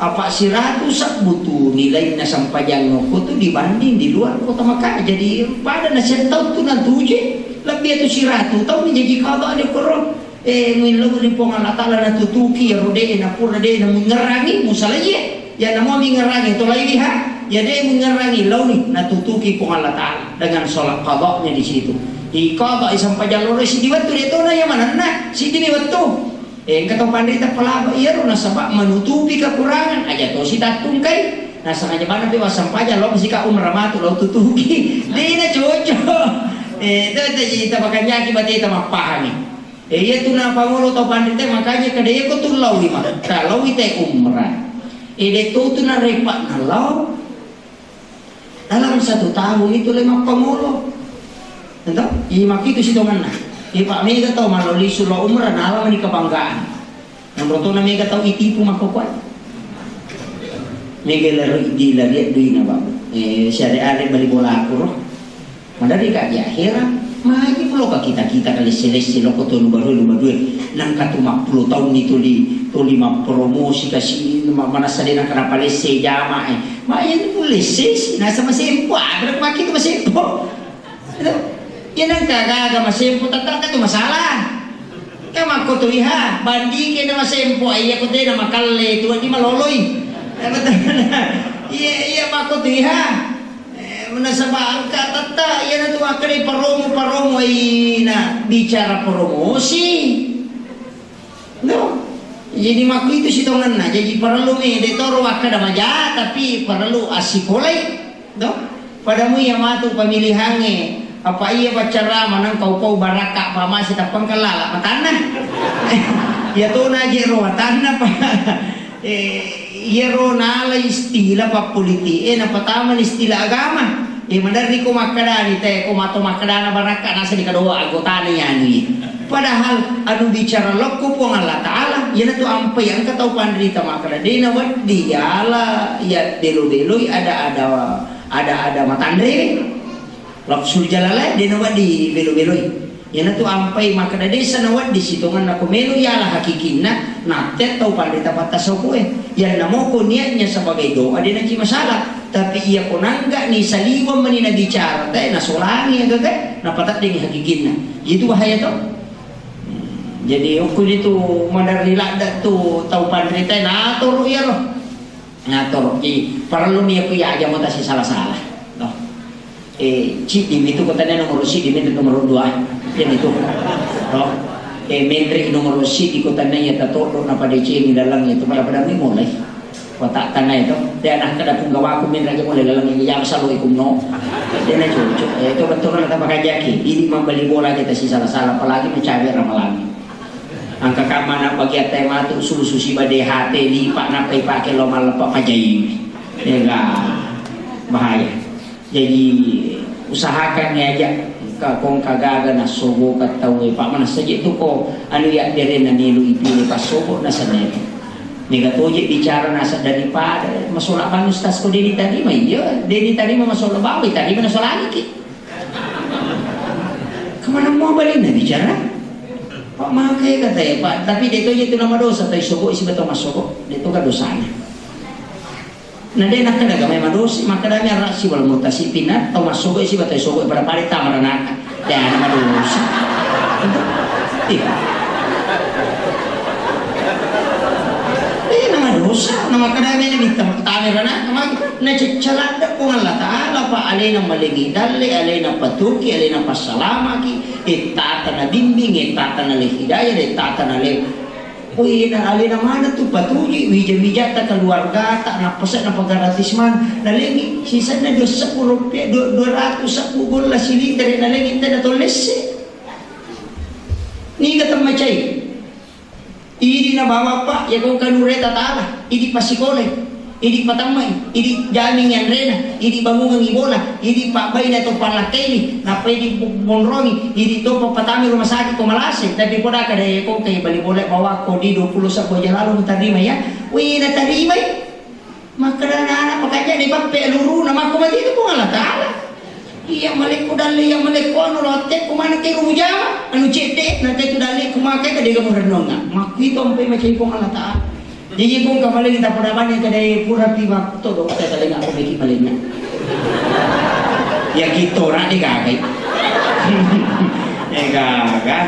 Apa siratu sebbu tu nilainna sempajang okko tu dibanding di luar kota Makkah. Jadi pada na siang taung tu na tuje, lebbi atu siratu taung ni jaji qada ni koro. Eh, muillau ri Puang Allah Ta'ala na tutuki ya rode na pura de na mengerangi musalaye. Ya namo mengerangi to lai liha. Iya de' mengerangi launi natutuki Puang Allah Ta'ala dengan sholat qadanya di situ. Di qada, i sempajang loro siddi wettu, de' tona iya manenna siddi mi wettu. Eh, engka tau panrita palaba iyaro nasaba menutupi kekurangan, aja tosi tattungkai. Nasaba aja bana pe wassempajang lao sika umrah matu lao tutuki. De' na cocok. Eh, itu, itu, itu makanya aki bateta mappahangi. Eh, iya tu na pangolo tau panrita, makanya kada iya ko tu lao lima. Kalau ite umrah. Eh, de' tu tu na repa na lao. Dalam satu tahun itu lima pangolo. Entah, iya makitu sitonganna. Iya, Pak, mega tau mallo lisu lao umrah, nala mani kebanggaan. Nonrotona mega tau itipu makkokoe. Mega lari di lari duina, Bapak. Eh, siare-are bali bola aku, roh. Maderri ka di akhirat, magi pulo ka kita-kita ka lesse-lesse loko to luba dua, luba dua. Nangka tu mappulo taunni tuli, tuli mappromosi kasi, ma-, manassa de' nangka napalesse jama, eh. Ma iya tu lesse si, nasa masempo, ada maki tu masempo. Iya nangka gaga masempo, tatangka tu masalah. Ka makko tu iha, bandingke na masempo, iya ko de' na makalle, tu di maloloi. Iya, iya, makko tu iha. Eh, nasaba engka tetta, iyanatu makkeda paromo, paromo, ina bicara promosi. No. Jadi makkuitu sitongenna. Jadi parellu mi, de' toro wakkeda maja, tapi parellu assikolai. No. Pada mu iya matu pemilihangnge, apa iya paccarama nang kau pau barakka, pamasi tappang kelala matanna. Iya tona je ro matanna, Pak. Eh, iyaro nala istilah pappolitik e, napatamani istilah agama. Eh, maderri ko makkedani te, ko mato makkedana barakka, nasa dikadoa anggotana yani. Padahal anu bicara lokko Puang Allah Ta'ala, iyanatu ampai engka tau panrita makkeda, de' nawedding yala, ya belo-beloi ada-ada, ada-ada matanre. Lafzul jalalain de' nawedding belo-beloi. Iyanatu ampai makkeda de' sa nawedding sitongenna ko melo yala hakikinna, natte tau panrita pattasopoe. Iyanna moko niatnya sebagai doa de' naji masalah. Tapi iya ko nanggani saliweng mani nabicara te, nasolangi aga te, napateddengi hakikinna. Itu bahaya to. Jadi ukkuni tu maderri ladde tu tau panrita natoro iyaro. Natoro. Jadi parellu mi aku ya aja mau tasi salah-salah. No. Eh, ciddi mi tu kotanya nomor siddi mi nomor dua. Jadi tu. No. Eh, menre nomor siddi kotanya ya tatodo na pada cemi dalam itu pada-pada mi mulai. Kota tanah itu. Dia anak kada punggawaku menre aja mulai dalam ini jam selalu ikut no. Dia na cucu. Eh, itu betul kan kata makajaki. Ini membeli bola kita si salah-salah apalagi mencabai ramalan. Engka kamma na bagiatta matu susu siba D H T lipa nappa ipake lao malleppa pajai. Ega bahaya. Jadi usahakan ni aja ka kongka gaga nassoboka tauwe, pa manessa je tu ko anu ya derena nilu ipile passobo nasennai. Mega toje bicara nasa daripada masola bang ustaz ko deni tarima, iya deni tarima masola bawa tarima nasolani ki. Kemana mau balik na bicara? Pak makai kata ya Pak, tapi dia tu itu nama dosa, tapi sobo isi betul masuk, dia tu kan dosanya. Nah dia nak kena gamai madosi, maka dah nyara si wal mutasi pinat, tau masuk isi betul sobo pada pada tamar anak, dia nama dosa. Iya. Eh, nama dosa, nama kada mena minta tamir anak, nama na ceccaladda Puang Allah Ta'ala, pa alena malengi dalle, alena patuki, alena passalamaki, ettata na bimbing, ettata na le hidayah, ettata na le. Oh, ina alena mana tu patuji, wija-wijatta keluargata, na pese na pagaratis man, na lengi, sisenna dua seppuh rupiah, dua, dua ratus seppuh golla silitere, na lengi tena tolesse. Niga temmacai. Idi nabawa pa, ya kau kanureta ta'ala, idi pasikole, idi patammai, idi jaming yanrena, idi bangungengi bola, idi pabbaina to pallakkaini, nappa idi monrongi, idi to papatami rumah sakit ko malase, tapi poda kada ya kau kai bali bola bawa ko di dua puluh satu aja lalu tarima ya, wih na tarimai. Makkeda anak-anak, makanya dipappe aluruna, makko mati itu Puang Allah Ta'ala. Iya malekko dalle, iya malekko anu, lo attekko mana ke rumujama, anu cedde, na ke tu dalle ku makai ke dega murenonga. Makku itu ampe macai Puang Allah Ta'ala. Jadi Puang kamaleng kita pada bani ke dai pura pi waktu do kita kalenga aku beki malengna. Ya kita orang digagai. Eh gaga.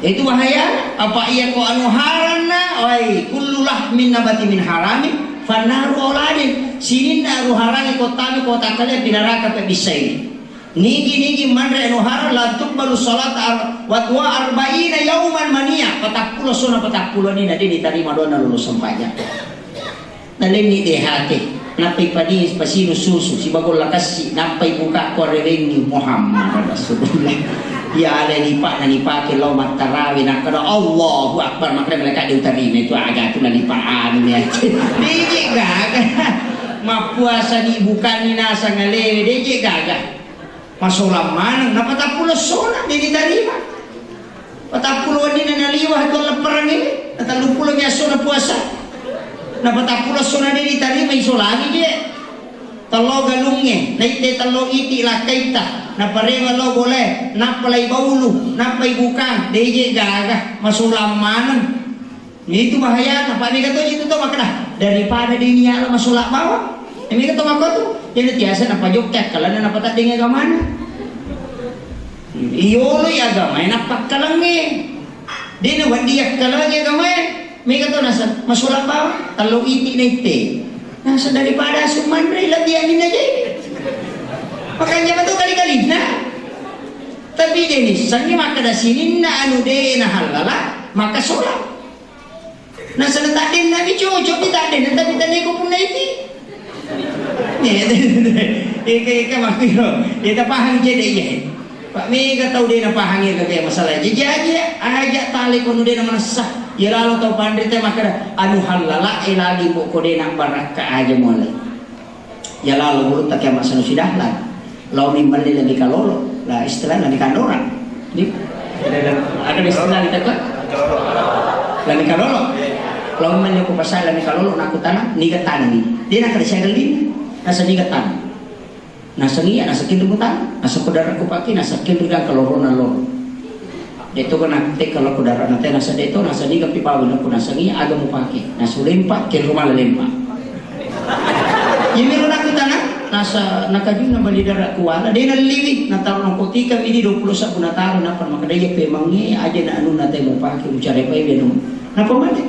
Itu bahaya. Apa iya ko anu haranna, wai kullu lahmin nabati min haramin. Fannaru auladin, sininna aruharangnge kottami kota kalian pinaraka pebissaini. Nigi-nigi manre anuharang la tuqbalu salat ar-, wa du'a arba'ina yauman mania, patappulo sona patappulo ni na de ditarima doanna lolo sempajang. Nalenni D H T, nappai pani pasinu susu, sibagolla kassi, nappai buka ko rewengi Muhammad Rasulullah. Iya, ale lipa'na nipake lao mattarawe, nakkeda, "Allahu Akbar," makkeda malaika, "De utarima itu aga tu nalipa anu ni aja." Deje gaga. Mappuasa ni bukanni nasang alewe, deje gaga. Masolang maneng, napatappulo sona de ditarima. Patappulo wenni na naliwa tu leppereng ini, na telluppulo mi assona puasa. Napatappulo sona de ditarima isolangi je. Tello galungnge, naitte tello iti lakkaitta, naparewa lo bole, nappa lai baulu, nappa ibukang, deje gaga, masolang maneng. Itu bahayana, Pak, mega to itu to makkeda, daripada de niala masolang bawang. E, mega to makko tu, jadi tiasa napajokka akkalana napatadding agamana. Iyoloi agamae nappakkalengnge. De nawedding akkalengnge agamae. Mega to nasa masolang bawang, tello iti naitte. Nasa daripada asu manre lebbi aminna jadi. Makanya apa tu kali-kalinna. Tapi de nissengngi makkeda sininna anu de nahallala, maka solang. Nasa nataddenna mi cocok mi taddenna, tapi taneko punna iti. Eka, eka makkiro. Ita pahang cede iya. Pak, mega tau de napahang eka kayak masalah. Jaji aja, aja tali kono de na manessa. Ya lalo tau panrita makkeda, anu hallala e lagi mbok ko de na barakka aja mulai. Ya lalo gurutta kiamat sanu sidahlan. Lao mi melli lami kalolo. Lah istilah lami kandorang. Di? Ada, ada istilah kita kan? Lami kalolo. Lao mi melli ko pasai lami kalolo, nakkutana, "Niga taneng ni?" De nakkeda siaga lima. Nasa niga taneng. Nasa iya, nasa kinri mutang, nasa ko dara ko pake, nasa kinri gang kalorona loro. De to ko na te kalau ko dara na te nasa de to, nasa niga pi pawe na ko nasa iya, aga mupake. Nasa ulempa, kinri mala lempa. Iyamiro nakkutana, nasa nakajunna bali dara kuala, de nalliwi, nataro nakotika midi dua puluh sabbu nataro, nappa makkeda iya pemangnge aja na anu na te mupake, ucare pai beno. Nappa mate.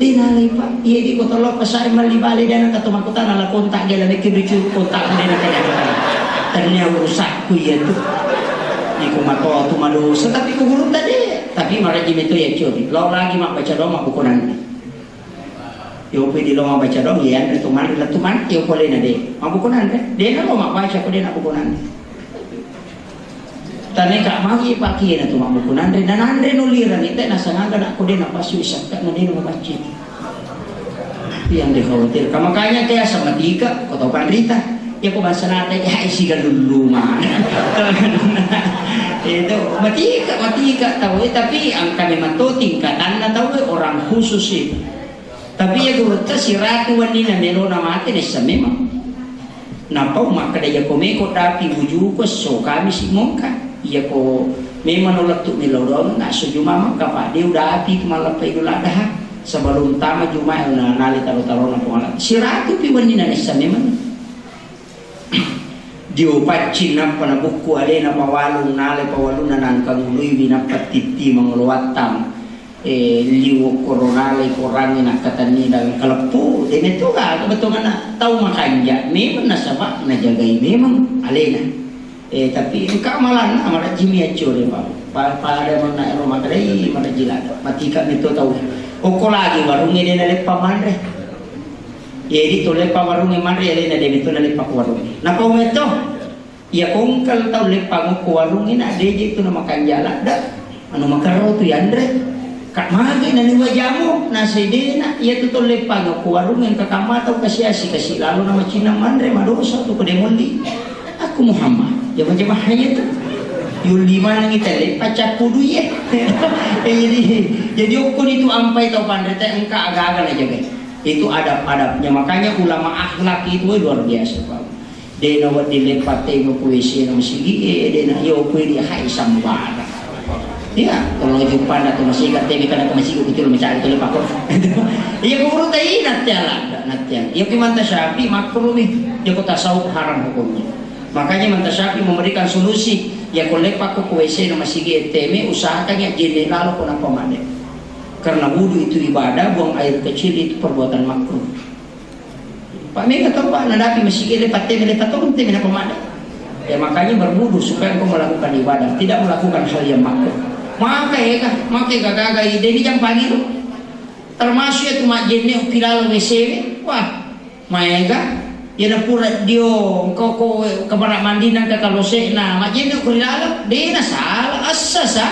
De nalai, Pak. Iya di kota lo pasai malli bale dana kata makutana la kontak gela nekke ducu kontak de na kaya. Ternyata urusakku iya tu. Iku mato tu madosa tapi ku gurutta de. Tapi maraji meto ya curi. Lo lagi mabbaca doang mabbuku nanti. Yo pui di lo mabbaca doang ya anre tu mari la tu mari yo polena de. Mabbuku nanti. De na lo mabbaca ko de na buku nanti. Taneka magi pakiena tu mabbuku nanre, na nanre no lirang ite nasangaga nakko de napassu isakka na de no mapaccing. Yang dikhawatirkan. Makanya kayak sama tiga, kau tahu kan Rita? Ya kau bahasa nate ya isi galuluma. Itu matika, matika tahu eh, tapi angka memang to tingkatanna tahu eh, orang khusus itu. Tapi iya gurutta siratu wenni na melona mate nessa memang. Napau makkeda iyako meko dapi wujuku esso Kamisi mongka. Iyako memang no lettu melo doang na esso Juma mongka pa de udapi tu malleppa Idul Adha sebelum tama Juma na nale taro-tarona Puang Allah. Siratu pi wenni na nessa memang. Dio paccing nappa nabukku alena pawalung nale pawalunna nangka nguluiwi nappa titti mangolo wattang. Eh, liu okko ronale korangnge nakkatenni dagang kaleppu, de metto gaga bettuanna tau makanja memang nasaba najagai memang alena. Eh, tapi engka malanna marajji mi accio de pa. Pa-, pada manna ero makkadai marajji lada. Matika metto tau. Okko lagi warungnge de naleppa manre. Jadi to leppa warungnge manre alena de metto naleppa ko warungnge. Napau metto. Iya kongkal tau leppang okko warungnge na deje tu na makanja ladda, anu makerro tu yanre. Kak magi na ni wajamu na sedena iya tu tau leppang okko warungnge engka kamma tau kasi-asi kasi lalo na macinna manre madosa tu ko de molli. Aku Muhammad, jama-jama hanya tu. Yulli manengi tele pacakkudu iye. Eh, jadi, jadi okko ni tu ampai tau panre te engka aga-aga na jagai. Itu adab-adabnya. Makanya ulama akhlak itu luar biasa, Pak. De nawedding leppa teme ku W C na masigi e, de na iyo ku di hai sambara. Iya, kalau jumpa na tu masigi teme kana ku masigi ku tiru mencari tu leppa ko. Iya ku urut tai nanti ala, nanti. Iya ku manta Syafi'i makruh mi. Iya ku tasawuf haram hukumnya. Makanya manta Syafi'i memberikan solusi. Iya ku leppa ku ku W C na masigi e teme usahakan ya jenne lalo ku napa mane. Karena wudu itu ibadah, buang air kecil itu perbuatan makruh. Pak mega tau, Pak, nadapi masigi le patte mele patong te mena pemade. Ya, makanya berwudu supaya engkau melakukan ibadah, tidak melakukan hal yang makruh. Maka ega, maka ega gaga ide ni jam pagi tu. Termasuk ya tu majjenne ukilalang W C W. Wah, maega. Ya na pura dio engkau ko kamar mandi nang ka kalosekna majjenne ukilalang, dena salah, assa sa,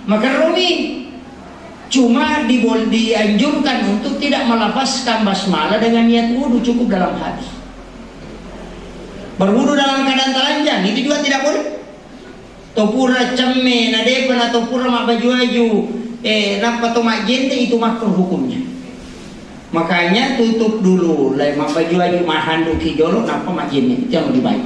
makarrumi. Cuma dibol-, dianjurkan untuk tidak melafazkan basmalah dengan niat wudu, cukup dalam hati. Berwudu dalam keadaan telanjang, itu juga tidak boleh. To pura cemme, na depa na to pura mabbaju-baju, eh, nappa to majjenne, itu makruh hukumnya. Makanya tutup dulu, lai mabbaju-baju, mahanduki jolo, nappa majjenne, itu yang lebih baik.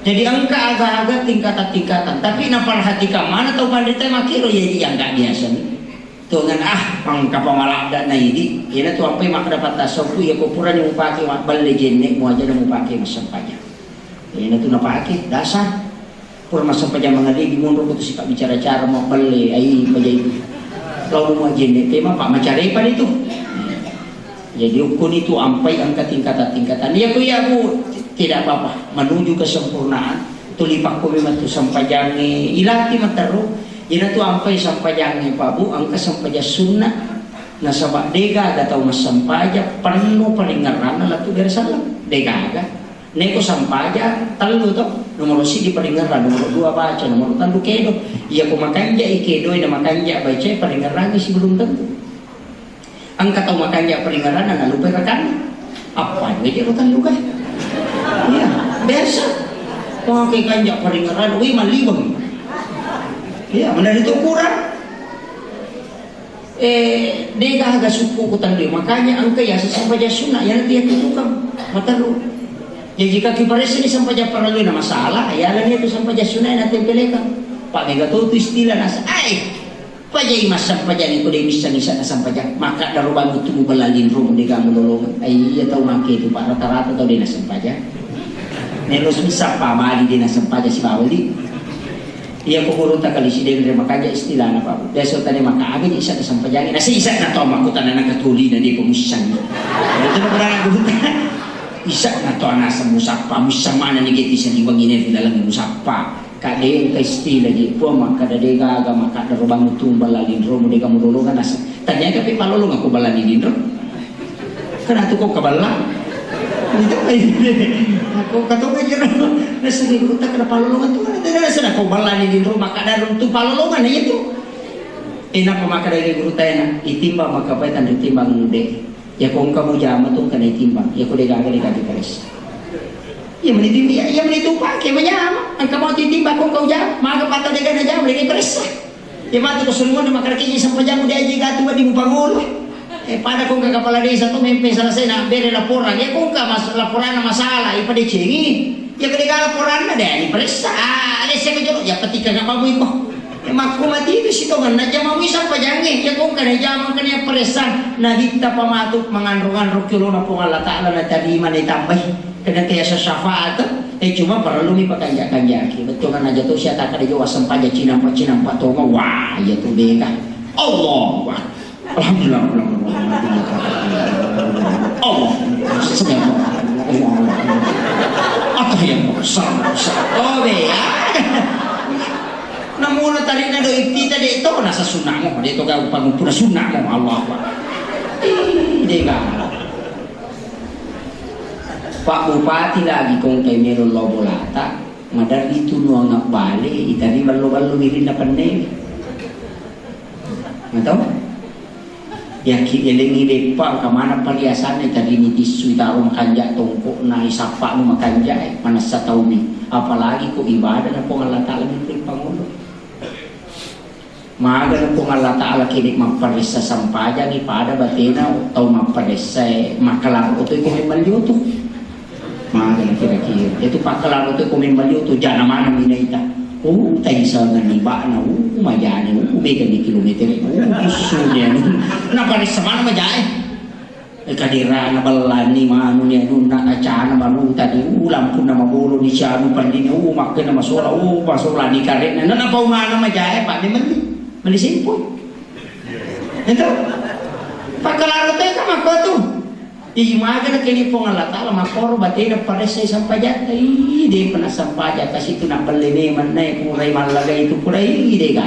Jadi engka aga-aga tingkatan-tingkatan, tapi naperhatikan mana tau panrita makkiro, ya, yang nggak biasa nih. Tongenna, ah, engkapa maladde na idi. Iyana tu ampai makkeda pattassoppu, iya ko purani mupake mabbelle jenne, muaja na mupake massempajang. Iyana tu napake, dasar. Pura massempajang mangalebi monro ko tu sipabbicara-cara mabbelle, ai, paja itu. Lao mua jenne, tema pa macarepa itu. Jadi, ukkuni tu ampai engka tingkatan-tingkatan. Iya, ku iya, Bu, tidak apa-apa. Menuju kesempurnaan, tuli pakko memang tu sempajangnge ilati materru. Ina tu ampai sempajangnge, Pak, Bu, engka sempajang sunna. Nasaba degaga tau massempajang penno paringerranna lettu bere selleng. Degaga. Neko sempajang tellu to, nomoro siji paringerrang, nomoro dua baca, nomoro tellu kedo. Iya ko makanja i kedo, ina makanja baca, paringerrangi sebelum tentu. Engka tau makanja paringerranna nalupai rakanna. Apa aja dia rutan luka. Iya, biasa. Pakai kanja paringerranna, wih, maliweng. Iya, menari tu kurang. Eh, degaga sukku ku tandui. Makanya engka ya sesama ja sunna, ya nanti ya tukang. Mataru. Ya jika kiparessa ni sampaja parallu na masalah, ya lani itu sampaja sunna na tempelekan. Pak mega tu istilah nasa. Ai, Pajai massempajangnge ko de misseng isa nasempajang. Maka daro bangu tu mubella linro de gamu lolongeng. Ai iya tau make tu, Pak, rata-rata tau de nasempajang. Melo missappa mali de nasempajang sibawa di. Iya ko gurutta kali sidenre makanja istilahna, Pak. Biasa tane maka aga ji isa nasempajangnge. Nasi isa na tau makkutana na katulina de pemusisang. Itu na pernah gurutta. Isa na tau naseng musappa, mussang mana ni geti saliwangi ne ri laleng musappa. Kadde engka istilah je, Puang makkada de gaga makkada robang utung balla linromu de gamu lolongan nasa. Ternyata pe palolongan ko balla ni linro. Kan atu ko kaballa. Itu ko katonga jero. Nasa ni gurutta kada palolongan tu, ada nasa ko balla ni linro makkada tu palolongan itu. Enapa makkada gurutta ena? Itimbang makkapai tanri timbang de. Iya ko engka mujama tu engka naitimbang, iya ko degaga degaga paressa. Iya meni timbang, iya, iya meni tu pake mujama. Engka mau timbang ko engka ujama, maga patau degaga najama, degaga paressa. Iya matu ko sulungan makkada ki sempajang de aja gatu di mupangolo. Eh, pada ko engka kepala desa tu mempe selesai na bere laporan. Iya ko engka mas-, laporan masalah, iya padecengi. Iya ko degaga laporan na de diparessa. Ah, ada saya kejolo, iya petika nggak mau iko. E, makko matitu sitongenna jamamui sampajangnge, iya ko engka najama engka niapparessang, nabitta pamatu manganro-nganro ki olona Puang Allah Ta'ala natarima naitambai. Kena tiasa syafaat, e, cuma parellumi pakanja-kanjaki. Bettuanna aja to siata kada jolo wassempajang cinampa-cinampa tonga, wah, iya tu dega. Allahu Akbar. Alhamdulillah, Alhamdulillah, Alhamdulillah. Allah, sami Allah, Allahu Akbar. Attahiyat, salam, salam. Oh, be, ya. Namono tarina do ittita de to nasa sunnamo, de to ga pangumpuna sunnamo, Allahu Akbar. Ih, de ga. Pak Bupati lagi kongkai melo lao bolata, maderri tunuang abbale, itari ballo-ballo wirinna pennewe. Matau? Yaki elengi beppa, engka maneng pariasanna, itadini tissu, itaro makanja tongko'na, isappa'mu makanja, eh, manessa taumi. Apalagi ko ibadah na Puang Allah Ta'ala mi pangolo. Maga na Puang Allah Ta'ala kini mapparessa sampajangi pada batena tau mapparessa, eh, makkalaro otoi ko memang lioto. Magana kira-kira. Itu pakkalaro tu ko memang liu tu jana mana minaita. Oh, tai sangan ni bana, oh, majani, oh, mega ni kilometer, oh, busuni anu. Napa ni semana majai? E, kadira na ballani manu ni anu na acana baru tadi, oh, lampu na mabolo ni sianu pandini, oh, makkena masola, oh, masola ni karena. Na, na paumana majai, Pak, ni meli. Meli simpul. Itu. Pakkalaro tu kan makko tu. Ih, magana kene Puang Allah Ta'ala, makkoro batena paressai sempajatta. Ih, depa nassempajang, kasi tu nabbelle memang, nae kurai mallagai tu kurai, ih, dega.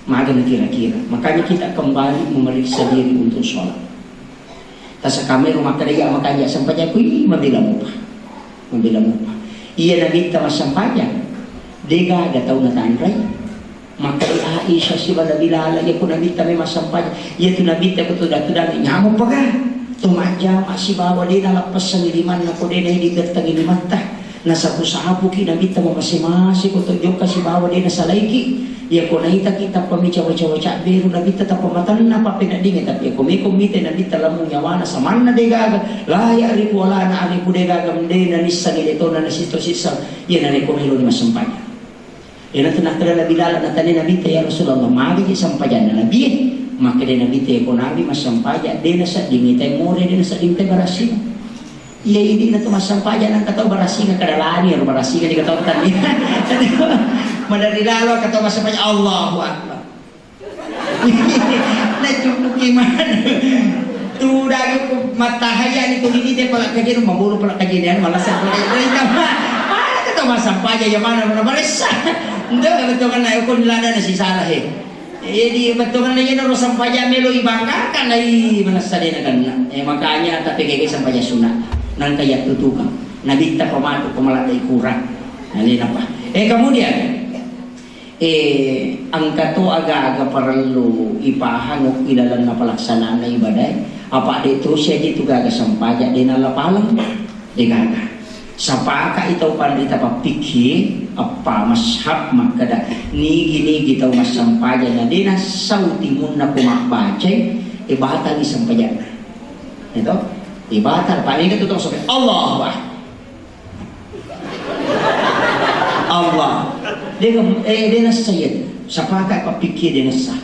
Magana kira-kira. Makanya kita kembali memeriksa diri untuk sholat. Tasakamero makkeda, iya makanja sempajakku, ih, mabela mupa. Mabela mupa. Iya nabitta massempajang, degaga tau natanrai. Makkedai Aisyah sibawa Bilal, iya ko nabitta memang massempajang, iya tu nabitta ko tudang-tudang nyamuk paga. To majjama sibawa de nalappessangi limanna ko de naidi gettangi limatta. Nasapu-sapuki nabitta mamase-mase ko to jokka sibawa de nasalaiki. Iya ko naitaki tappa mica waca-waca beru nabitta tappa matanna pappeneddingi, tapi iya ko meko mita nabitta lammu nyawana samanna degaga, la ya'rifu wa la na'rifu, degaga de nanissangi de tona nasito sissa. Iya narekko meloni massempajang. Iyanatu nakkeda Nabi Bilal, natanya Nabitta, "Ya Rasulullah, magi sempajanna Nabi?" Makkeda Nabitta, "Ko Nabi massempajang, de nasedding itai more, de nasedding itai barassing." Iya, idi natu massempajang nangka tau barassing, kada lani ro barassing di katau tadi. Madari lalo katau massempajang, Allahu Akbar. Nacukuki maneng. Tu daging ku mattahaya ni tu dini te pala kajian, maburu pala kajian, malasa pala kajian. Mana kata massempajang, ya mana mana balessa. Nda betul kan, aku lada nasi salah he. Jadi betul kan, ya naro sempajang melo ibanggakan, ai manessa de nakenna. Eh, makanya tapi kayak sempajang sunat. Nangka ya tutukang. Nabitta pematu pemala dai kurang. Nah, ini apa? Eh, kemudian Eh, engka to aga-aga parellu ipahang okko ilalenna palaksanana ibadae, apa de tosi aja tu gaga sempajang de nala paleng, de gaga. Sapaka i tau panrita pappikki, eppa mashab makkeda, nigi-nigi tau massempajang na de nassau timunna ko mabbacai, e batali sempajanna. Eto? E batal, paling itu tau sampai Allahu Akbar. Allah. Dega, eh, de nassa iya. Sapaka pappikir de nassa.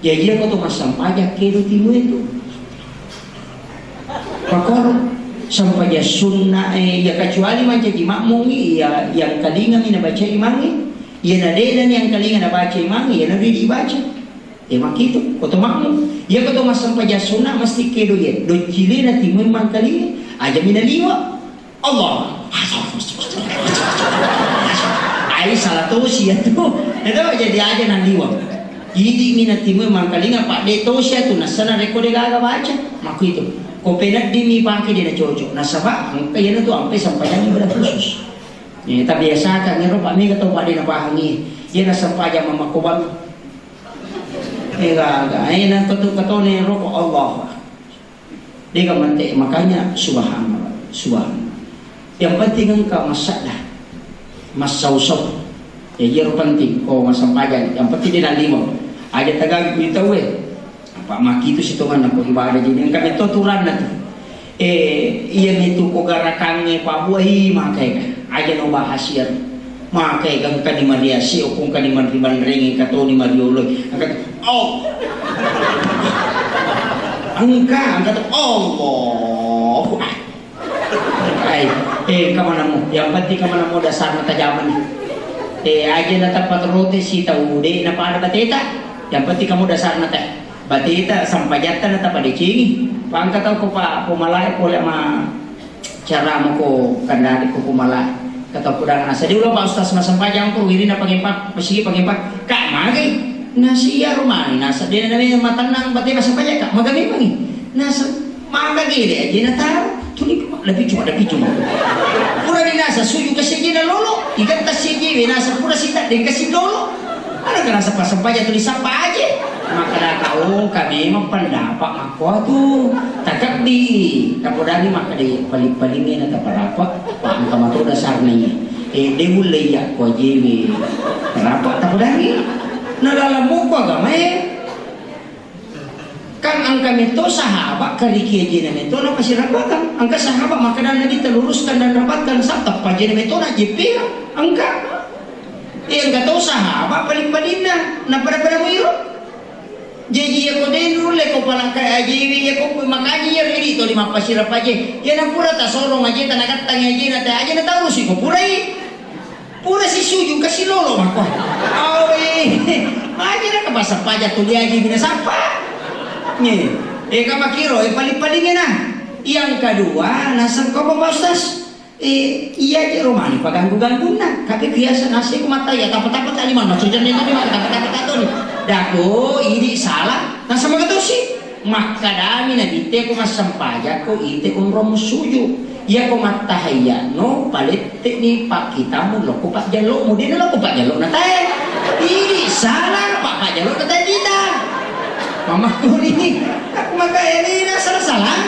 Jaji ko to massempajang kedo timu itu. Pakoro sempajang sunna, eh, ya kecuali mancaji makmungi, ya yang kalinga mi nabaca imangi, ya nadena ni yang kalinga nabaca imangi, ya nabi dibaca. Ya makitu, ko to makmum. Ya ko to massempajang sunna mesti kedo ye. Doccilena timu mangkalinga, aja mi naliwa. Allah. Ai salah tosi ya tu. Itu jadi aja nang liwang. Idi mi na timu mangkalinga, pak de tosi ya tu, nassana rekko de gaga baca. Makku itu. Ko peneddimi pake de na cocok. Nasaba engka iyana tu ampe sempajang ibadah khusus. Ya, tapi biasa kan ngero pak mega tau pak de na pahangi. Iya na sempajang mamakobang. Eh gaga. Eh na ketu ketone roko Allah. Dega mante, makanya subhanallah, subhanallah. Yang penting engka masadda, massausau. Ya, iyaro penting ko massempajang. Yang penting de nalimo. Aja tagaggu tauwe. Apa makitu sitonganna ko ibadah jadi engka metto turanna tu. Eh, iya mitu ko garakangnge pabuai makai aja no bahasiar. Makai gangka di mariasi, okong ka di manri manrengi, katoni marioloi. Angkat, oh. Engka, angkat, Allahu Akbar. Ai, eh, kamanamu. Yang penting kamanamu dasarna tajaman. Eh, aja na tempat roti si tau de na pada bateta. Yang penting kamu dasarna teh. Bateta sampajatta na tapadecengi. Pangka tau ko pa pomalae pole ma cara mako kandadi ko pomalae. Kata kudang nasa di ulo Pak Ustaz masempajang ko wiri na pagepak, masigi pagepak. Kak magai. Nasi ya rumani nasa de na matannang bate masempajang kak magai mangi. Nasa Maka gede aja na taro, tuli cuma, lebih cuma, lebih cuma. Pura dinasa suju ke sejena lolo, ikan tas sejewe nasa pura sita deng kasi lolo. Ada kena sapa sapa aja tuli sapa aja. Maka daka oh kami memang pendapat makko tu. Takabbi, tapodani maka de paling-palingnya na taparapa, pak engka mato dasarnya. Eh, de mulle ya ko ajewe. Kenapa tapodani? Na dalam buku agama eh. Kan engka metto sahabat kariki ajena metto napasirabbakang. Engka sahabat makkeda Nabitta luruskan dan rapatkan sa teppa ajena metto na jeppira. Engka. Eh, engka to sahabat paling-palinna napada-pada muiro. Jaji iya ko de nulle ko palakkai ajewi iya ko makaji iya ridi to lima pasirap aje. Iya na pura tasorong aje tanagattang ajena te aje na taurusi ko purai. Pura sisuju kasi lolo makko. Awe. Maji na kapasa paja tuli aji bina sapa. Nge. Eka makiro e paling-paling na. Yang kedua, naseng ko Pak Ustaz, eh, iya je romani paganggu-ganggunna. Tapi biasa nasi ku mata ya tapa-tapa tali mana, sujan itu di mata tapa-tapa toni. Dako, ini salah. Naseng maka tosi. Makkadami Nabitte ko massempajang ko ite onrong musuju. Iya ko mattahayya no palette'ni pakkitamu lokko pajjallo'mu. Dena lokko pajjallo'na tae. Ini salah, Pak, pajjallo'na tae kita. Mamakkuni. Maka ini salah-salah.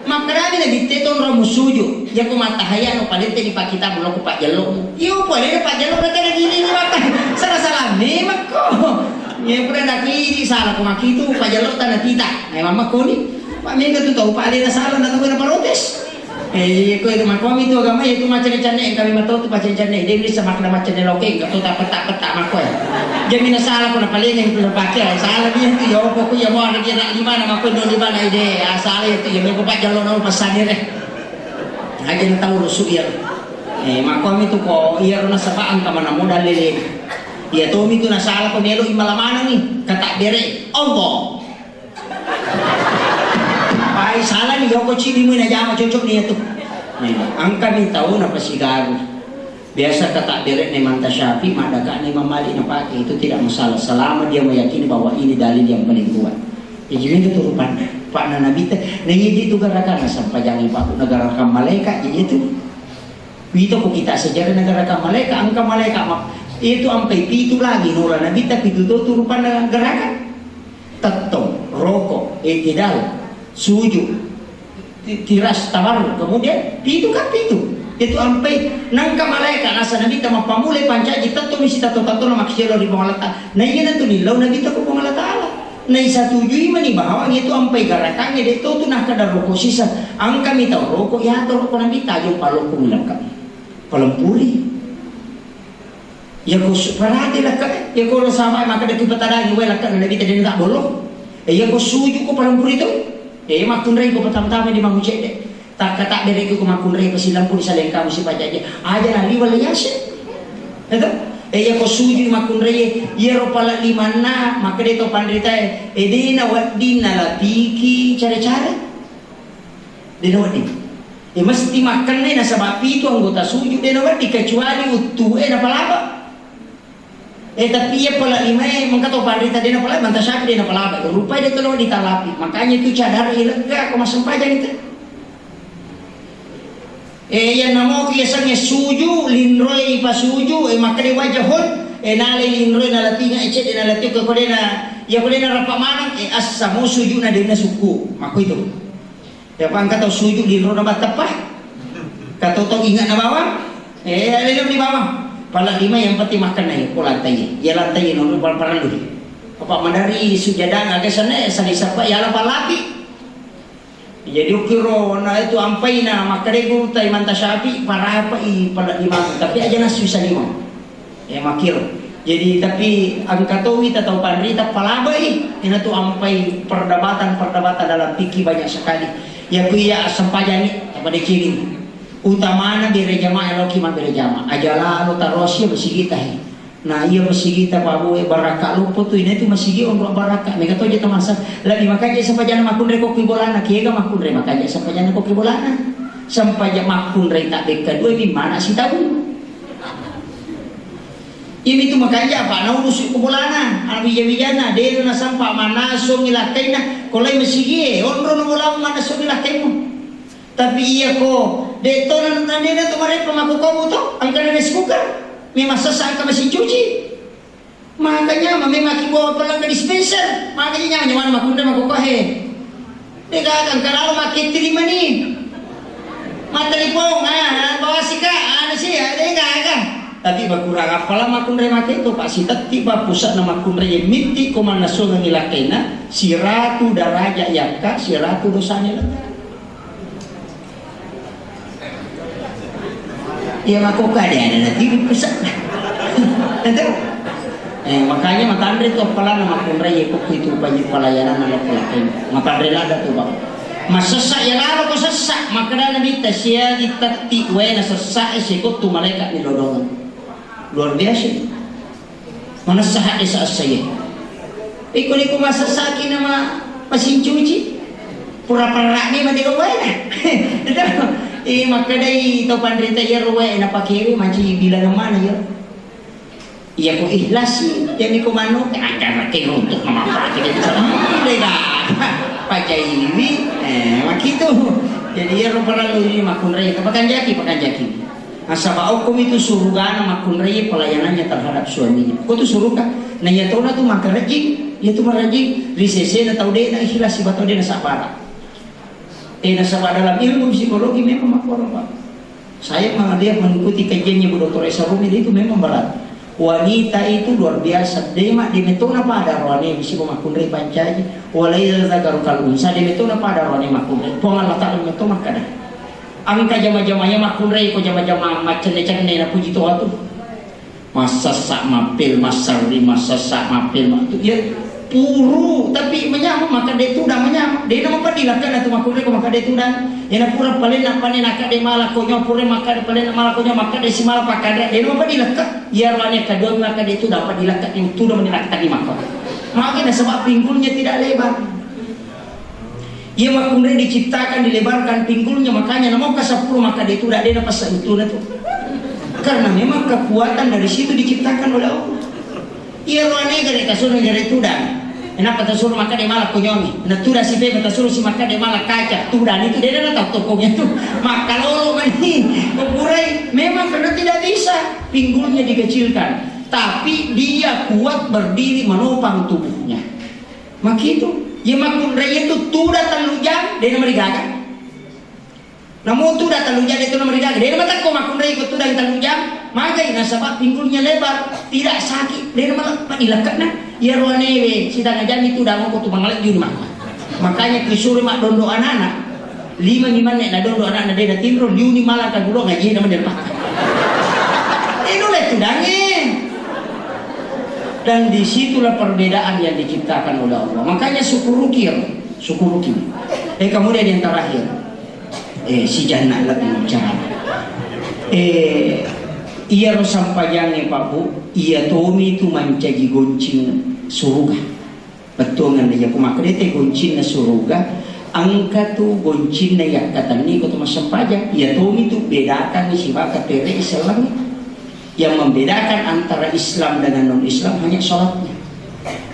Makkedami Nabitte to onrong musuju, iyako mattahayya no palette'ni pakkitamu lokko pajjallo'mu. Iyo, pole pajjallo'na tena gini ni matta. Salah-salah memekko. Iya, pura nakui salah ko makkitu pajjallo'ta na tita. Eh, mammakkoni. Pak, mega tu tau, Pak, alena salah na tau na protes. Eh, iya, ko itu makkomi tu agama itu macam-macam ne, kami matau tu macam-macam ne. Dia bisa makna macam ne loke, enggak tu tak petak-petak makko ya. Jadi na salah ko na paling yang tu pakai, salah dia tu ya, apa ko ya mau ada dia nak di mana makko no di mana ide. Ah, salah itu ya, mega pajjallo'na pasani re. Aja na tau rusu iya. Eh, makkomi tu ko iya ro nasaba engka mana modal lele. Iya tomi tu nasala ko melo imala maneng ni. Kata bere Allah. Pai salah ni, yoko cili mu najama cocok ni tu. Eh, engka mi tau napasigaru. Biasa kata bere ne manta Syafi'i, madaka ne Imam Malik napake, itu tidak masalah selama dia meyakini bahwa ini dalil yang paling kuat. Jadi itu tu rupanna. Pak na Nabitte, na iya itu gerakan sampajangi Pak na gerakan malaikat jadi itu. Wito ko kita sejarah na gerakan malaikat, engka malaikat mak itu ampai pitu lagi nola Nabitte pitu to tu rupanna gerakan. Tettong, roko, itidal, sujud, ti-, tiras, tawarruk. Kemudian pitu kan pitu. Itu ampai nangka malaikat nasa Nabitte mappamulai pancaji tettong misi tatto-tatto na makkiselo ri Puang Allah Ta'ala. Na iya na tu nillau Nabitte ko Puang Allah Ta'ala. Naisatujui mani bahwa itu ampai garakangnge de' to tu nakkeda roko sisa. Engkami tau roko, iya to roko Nabitte aja palokko milekka. Palempuri. Yako su-, parade lakka, yako lo sama makkeda ki patadangi wae lakka na Nabitte de' na tak bolong. E yako suju ko palempuri to. E makkunrai ko pertama-tama di mangu cedde. Takka tak bere ko makkunrai pasilampu di salengkamu sipajaje. Aja na liwal yase. Eto? E yako suju makkunrai, yero pala limanna, makkeda to panritae, e de' na wedding nalapiki care-care. De' na wedding. E mesti makkennai nasaba pitu anggota suju de' na wedding kecuali uttu e napalaba. E tapi iya pala limae mengka to panrita de' na pala, manta Syafi'i de' na pala. Rupai de' to ditalapi. Makanya itu cadar ilegga ko massempajang itu. E iya namo ki yasengnge suju, linroi pasuju, e makkeda wajahun, e nalai linroi nalatinga, e cedde nalati ko kodena, iya kodena rapa maneng, e assamo suju na de' na sukku. Makko itu. Iya pa engka tau suju di rona batteppa. Ka tau-tau inga na bawang. Eh, lele di bawang. Pala lima yang penting makan na ko lantai. Iya lantai no parallu. Apa madari sujada aga sana sali sapa ya la palapi. Jadi ukiro na itu ampai na makkeda guru tai manta Syafi'i parapai pala lima tapi aja nasu salima. Ya, makkiro. Jadi, tapi engka towi tau panrita palabai, ina tu ampai perdebatan-perdebatan dalam fikih banyak sekali. Ya, ku iya sempajani, apa de ciri. Utamana bere jamaah, loki ma bere jamaah. Aja lalo tarosi masigi tahi. Nah, iya masigi ta babu e barakka loppo tu, ina tu masigi onro barakka. Mega toja tamasa. Lagi makanya sempajana makunre koki bolana, kiega makunre makanya sempajana koki bolana. Sempaja makunre tak beka dua mi mana si tahu. Iyamitu makanja apa naurusu ko bolana, anu wija-wijana, dena nasampa mannassongi lakkainna, ko lai masigie, onrono bolamu mannassongi lakkaimu. Tapi iya ko, de to na, na, de na to marepa makokomu to, engka na rice cooker, memang sessa engka mesin cuci. Makanya memang ki bawa pelang ke dispenser, makanya nyawa nyawa makunde makokohe. Degaga engka lalo makketti limani. Mattelepong, ah, bawa sika, anu si, ah, degaga. Tapi bakurang apala makkunrai make to, Pak, sitetti, Pak, pusatna makkunrai mitti ko mannassongengi lakkainna, siratu daraja yakka, siratu dosana lega. Iya, makko ka de ada lagi pusat. Itu. Eh, makanya matanre tu appalanna makkunrai ko itu banyak pelayanan anak pelayanan. Matanre lada tu, Bang. Masessa ya lalo ko sessa, makkedana bitta sia ditetti wae na sessa e seko tu malaikat ni lodong. Luar biasa. Manessa hadde sa essa ye. Iko ni ko masessa ki nama mesin cuci. Pura parra'ni mate ko wae. Itu, eh, makkedai to panrita iyaro wae napakewe maci bilang mana ya. Iya ko ikhlas sih, jadi ko manu, eh, aja rake untuk mama apa aja gitu. Hmm, dega. Pajaiwi, eh, makitu. Jadi iyaro parallu ini makkunrai, pakanjaki, pakanjaki. Nasaba okkomi tu surugana makkunrai pelayanannya terhadap suaminya. Ko tu suruga, na iya tona tu makarejing, iya tu marejing, ri sesena tau dena ikhlas siba tau dena sabara. Eh, nasaba dalam ilmu psikologi memang makkoro, Pak. Saya melihat mengikuti kajiannya Bu Doktor Esa Rumi itu memang berat. Wanita itu luar biasa, dema demetona pada roane bisi makkunrai pancaji, walail zakaru kal unsa demetona pada roane makkunrai. Puang Allah Ta'ala metto makkada. Engka jama-jamanya makkunrai ko jama-jama macenne-cenne na puji toha tu. Massessa mappil, massarri massessa mappil, ma-, tu, ya, puru, tapi manyameng, maka de tudang manyameng. De na mapaddi lakkana tu makkunrai ko maka de tudang. Ena pura palenna, palenna maka de mala konyo, pura maka de palenna mala konyo, maka de simala pakada. De na mapaddi lakka. Iya roane kadua maka de tudang, paddi lakka, tudang mani lakka di maka. Maka nasaba pinggulnya tidak lebar. Iya makkunrai diciptakan, dilebarkan pinggulnya, makanya namo ka seppulo maka de tudang, de na passa utuna tu. Karena memang kekuatan dari situ diciptakan oleh Allah. Iya roane gare kasuna gare tudang. Kenapa tasuru maka de mala konyongi? Na tudang si pepa tasuru si maka de mala kaca. Tudang itu de na tau tokong itu. Makkalolo mani. Kukurai memang karena tidak bisa. Pinggulnya dikecilkan. Tapi dia kuat berdiri menopang tubuhnya. Makitu, iya makkunrai itu tudang tellu jam, de na marigaga. Namo tudang tellu jam de tu na marigaga, de na matekko makkunrai ko tudang tellu jam, magai nasaba pinggulnya lebar, tidak sakit, de na mala-, mani lakkana. Iya roane we, sitanga jami tudang ko tu mangalejju maka. Makanya kisuru maddondo anak-anak. Lima ni manne na dondo anak na de na tinro, liuni mala ka gulo ngaji na manne pakka. Eh, dole tudange. Dan disitulah perbedaan yang diciptakan oleh Allah. Makanya syukuruki ya, syukuruki. Eh, kemudian yang terakhir, eh, si Jannah lagi bicara. Eh, iya ro sampajange Pak Bu, iya tomi tu mancaji goncing suruga. Bettuangenna, iya ko makkedai te goncinna suruga, engka tu goncinna yakkatenni ko tu massempajang. Iya tomi tu bedakanni sibawa katerei sellengnge. Yang membedakan antara Islam dengan non-Islam hanya sholatnya.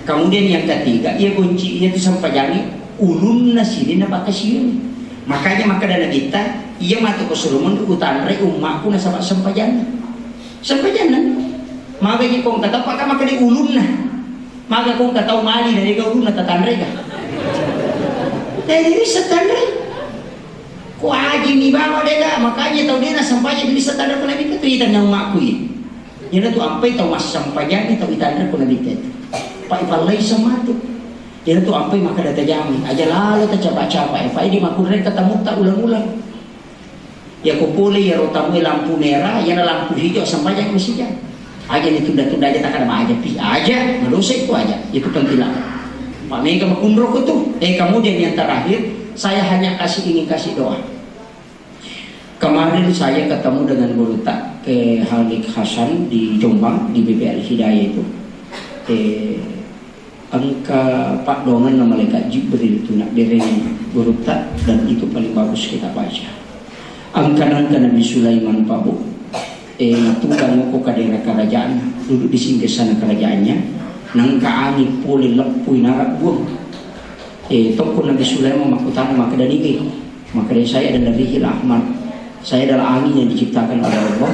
Kemudian yang ketiga, iya gonci, iya tu sempajangi ulunna sininna pakkasiwiangnge. Makanya makkeda Nabitta, iya matu ko suruh mendu utanre ummaku nasaba sempajanna. Sempajanna. Maka ji kong kata paka makkeda ulunna. Maka kong katau mali na dega ulunna tatanrega. Jadi bisa tanre. Ko aji mi bawa dega, makanya tau dena sampajang bisa tanre ko Nabitta tu itanna ummaku i. Iyana tu ampai tau massampajang tau itanre ko Nabitta tu. Pak ipallai sematu. Iyana tu ampai maka data jami. Aja lalo ta capa-capa. Pak idi makurre katamutta ulang-ulang. Yako pole iyaro tamue lampu merah, iyana lampu hijau, sampajang masijang. Aja ni tunda-tunda aja, takada maaja pi aja, madosa itu aja. Itu penting lah. Pak mega makunro ko tu. Eh, kemudian yang terakhir, saya hanya kasih, ingin kasih doa. Kemarin saya ketemu dengan guru tak ke Halik Hasan di Jombang, di B P L Hidayah itu. Eh, Engka paddoangenna malaikat Jibril tu nabbereng gurutta, dan itu paling bagus kita baca. Engka nangka Nabi Sulaiman, Pak Bu, eh, natudang ko kadera karajaanna, duduk di singgesana karajaannya, nangka angin pole leppui narak buang. Eh, tokko Nabi Sulaiman makkutana, makkeda, "Nigi?" Makkeda, "Saya adalah Rihil Ahmar. Saya adalah angin yang diciptakan oleh Allah."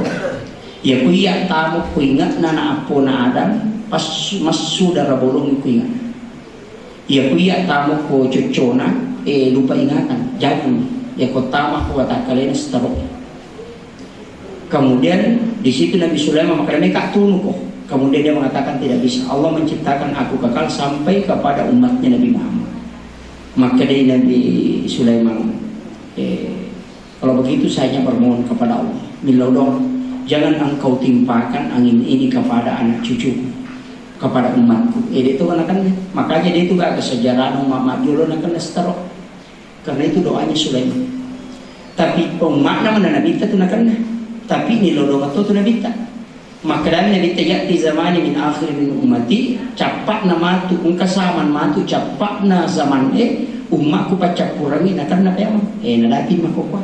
Iya ku iya tamo ku ingatna na appona Adam, pas massu dara bolong ku ingatna. Iya ku iya tamo ko coccona, eh, lupa ingatan, jagung. Iya ko tama ko watakkalena stroke. Kemudian di situ Nabi Sulaiman makkeda, "Meka tunu ko." Kemudian dia mengatakan, "Tidak bisa. Allah menciptakan aku kekal sampai kepada umatnya Nabi Muhammad." Makkedai Nabi Sulaiman, eh, Kalau begitu saya hanya bermohon kepada Allah, millau doang, jangan engkau timpakan angin ini kepada anak cucuku, kepada umatku. Eh, dia tu anak kan, makanya dia tu gak ke sejarah no mama jolo nak kena stroke. Karena itu doanya Sulaiman. Tapi umatna mana Nabitta tu nak kena. Tapi millau doang tu Nabitta. Makkedami Nabitta, "Ya'ti zamani min akhir min ummati," cappa'na matu, engka zaman matu, cappa'na zaman e, Ummakku paccappurengngi nakenna peang, eh, nadati makkokkoe.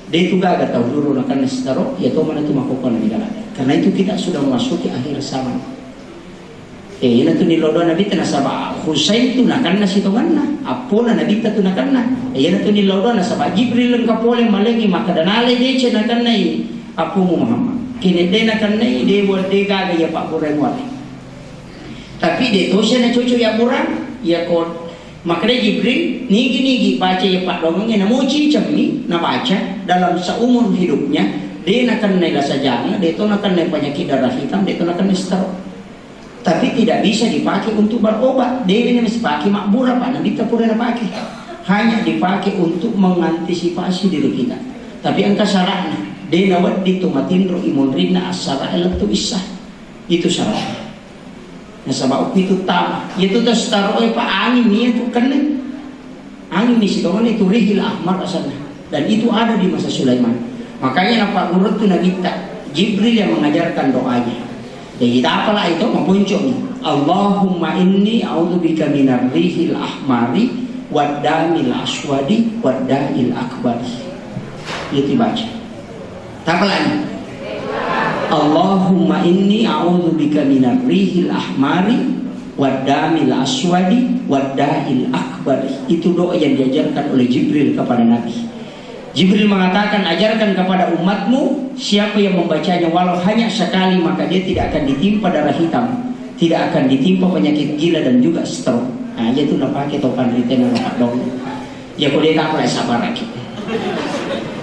De tu gaga tau dulu nakenna sitaro, iya to mana tu makkokkoe nabi gala. Karena itu kita sudah memasuki akhir zaman. Eh, iyana tu nillau doa Nabitta nasaba Husain tu nakenna sitongenna, appona Nabitta tu nakenna. Eh, iyana tu nillau doa nasaba Jibril engka pole malengi makkeda nalai deceng nakennai appomu Muhammad. Kene de nakennai, de wa-, de gaga iya pabburai muare. Tapi de tosi na cocok iya burang, iya ko Makkeda Jibril, nigi-nigi baca iya paddoangengnge, namo cicemmi nabaca dalam seumur hidupnya, de nakennai lasa jange, de to nakennai penyakit darah hitam, de to nakennai stroke. Tapi tidak bisa dipakai untuk berobat, de na mesti pakai mabbura, Pak, Nabitta pura napake. Hanya dipakai untuk mengantisipasi diri kita. Tapi engka syaratna, de nawedding tu matinro imonrinna assara lettu issa. Itu syaratna. Nasaba upitu tama. Iyatu tau sitaroe pa angin iyatu kenne. Angin ni sitongenna itu rihil ahmar asalna. Dan itu ada di masa Sulaiman. Makanya napagguruttu Nabitta, Jibril yang mengajarkan doanya. Jadi tapala itu mapunco'ni. Allahumma inni a'udzubika minar rihil ahmari wad damil aswadi wad da'il akbari. Itu dibaca. Tapalani. Allahumma inni a'udzubika minar rihil ahmari wad damil aswadi wad da'il akbar. Itu doa yang diajarkan oleh Jibril kepada Nabi. Jibril mengatakan, "Ajarkan kepada umatmu, siapa yang membacanya walau hanya sekali, maka dia tidak akan ditimpa darah hitam, tidak akan ditimpa penyakit gila dan juga stroke." Nah, itu napake topan ritena dong. Ya, ko de' tapa sabaraki.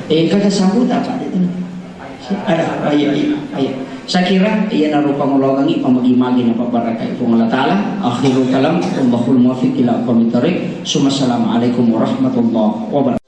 Eh, engka kesambut apa itu? Ada, ayo, ayo, ayo. Saya kira iya narupa ngolongangi pamagi-magi na pabarakai Puang Allah Ta'ala. Akhirul kalam, wallahul muwaffiq ila aqwamit thariq. Sumassalamualaikum warahmatullahi wabarakatuh.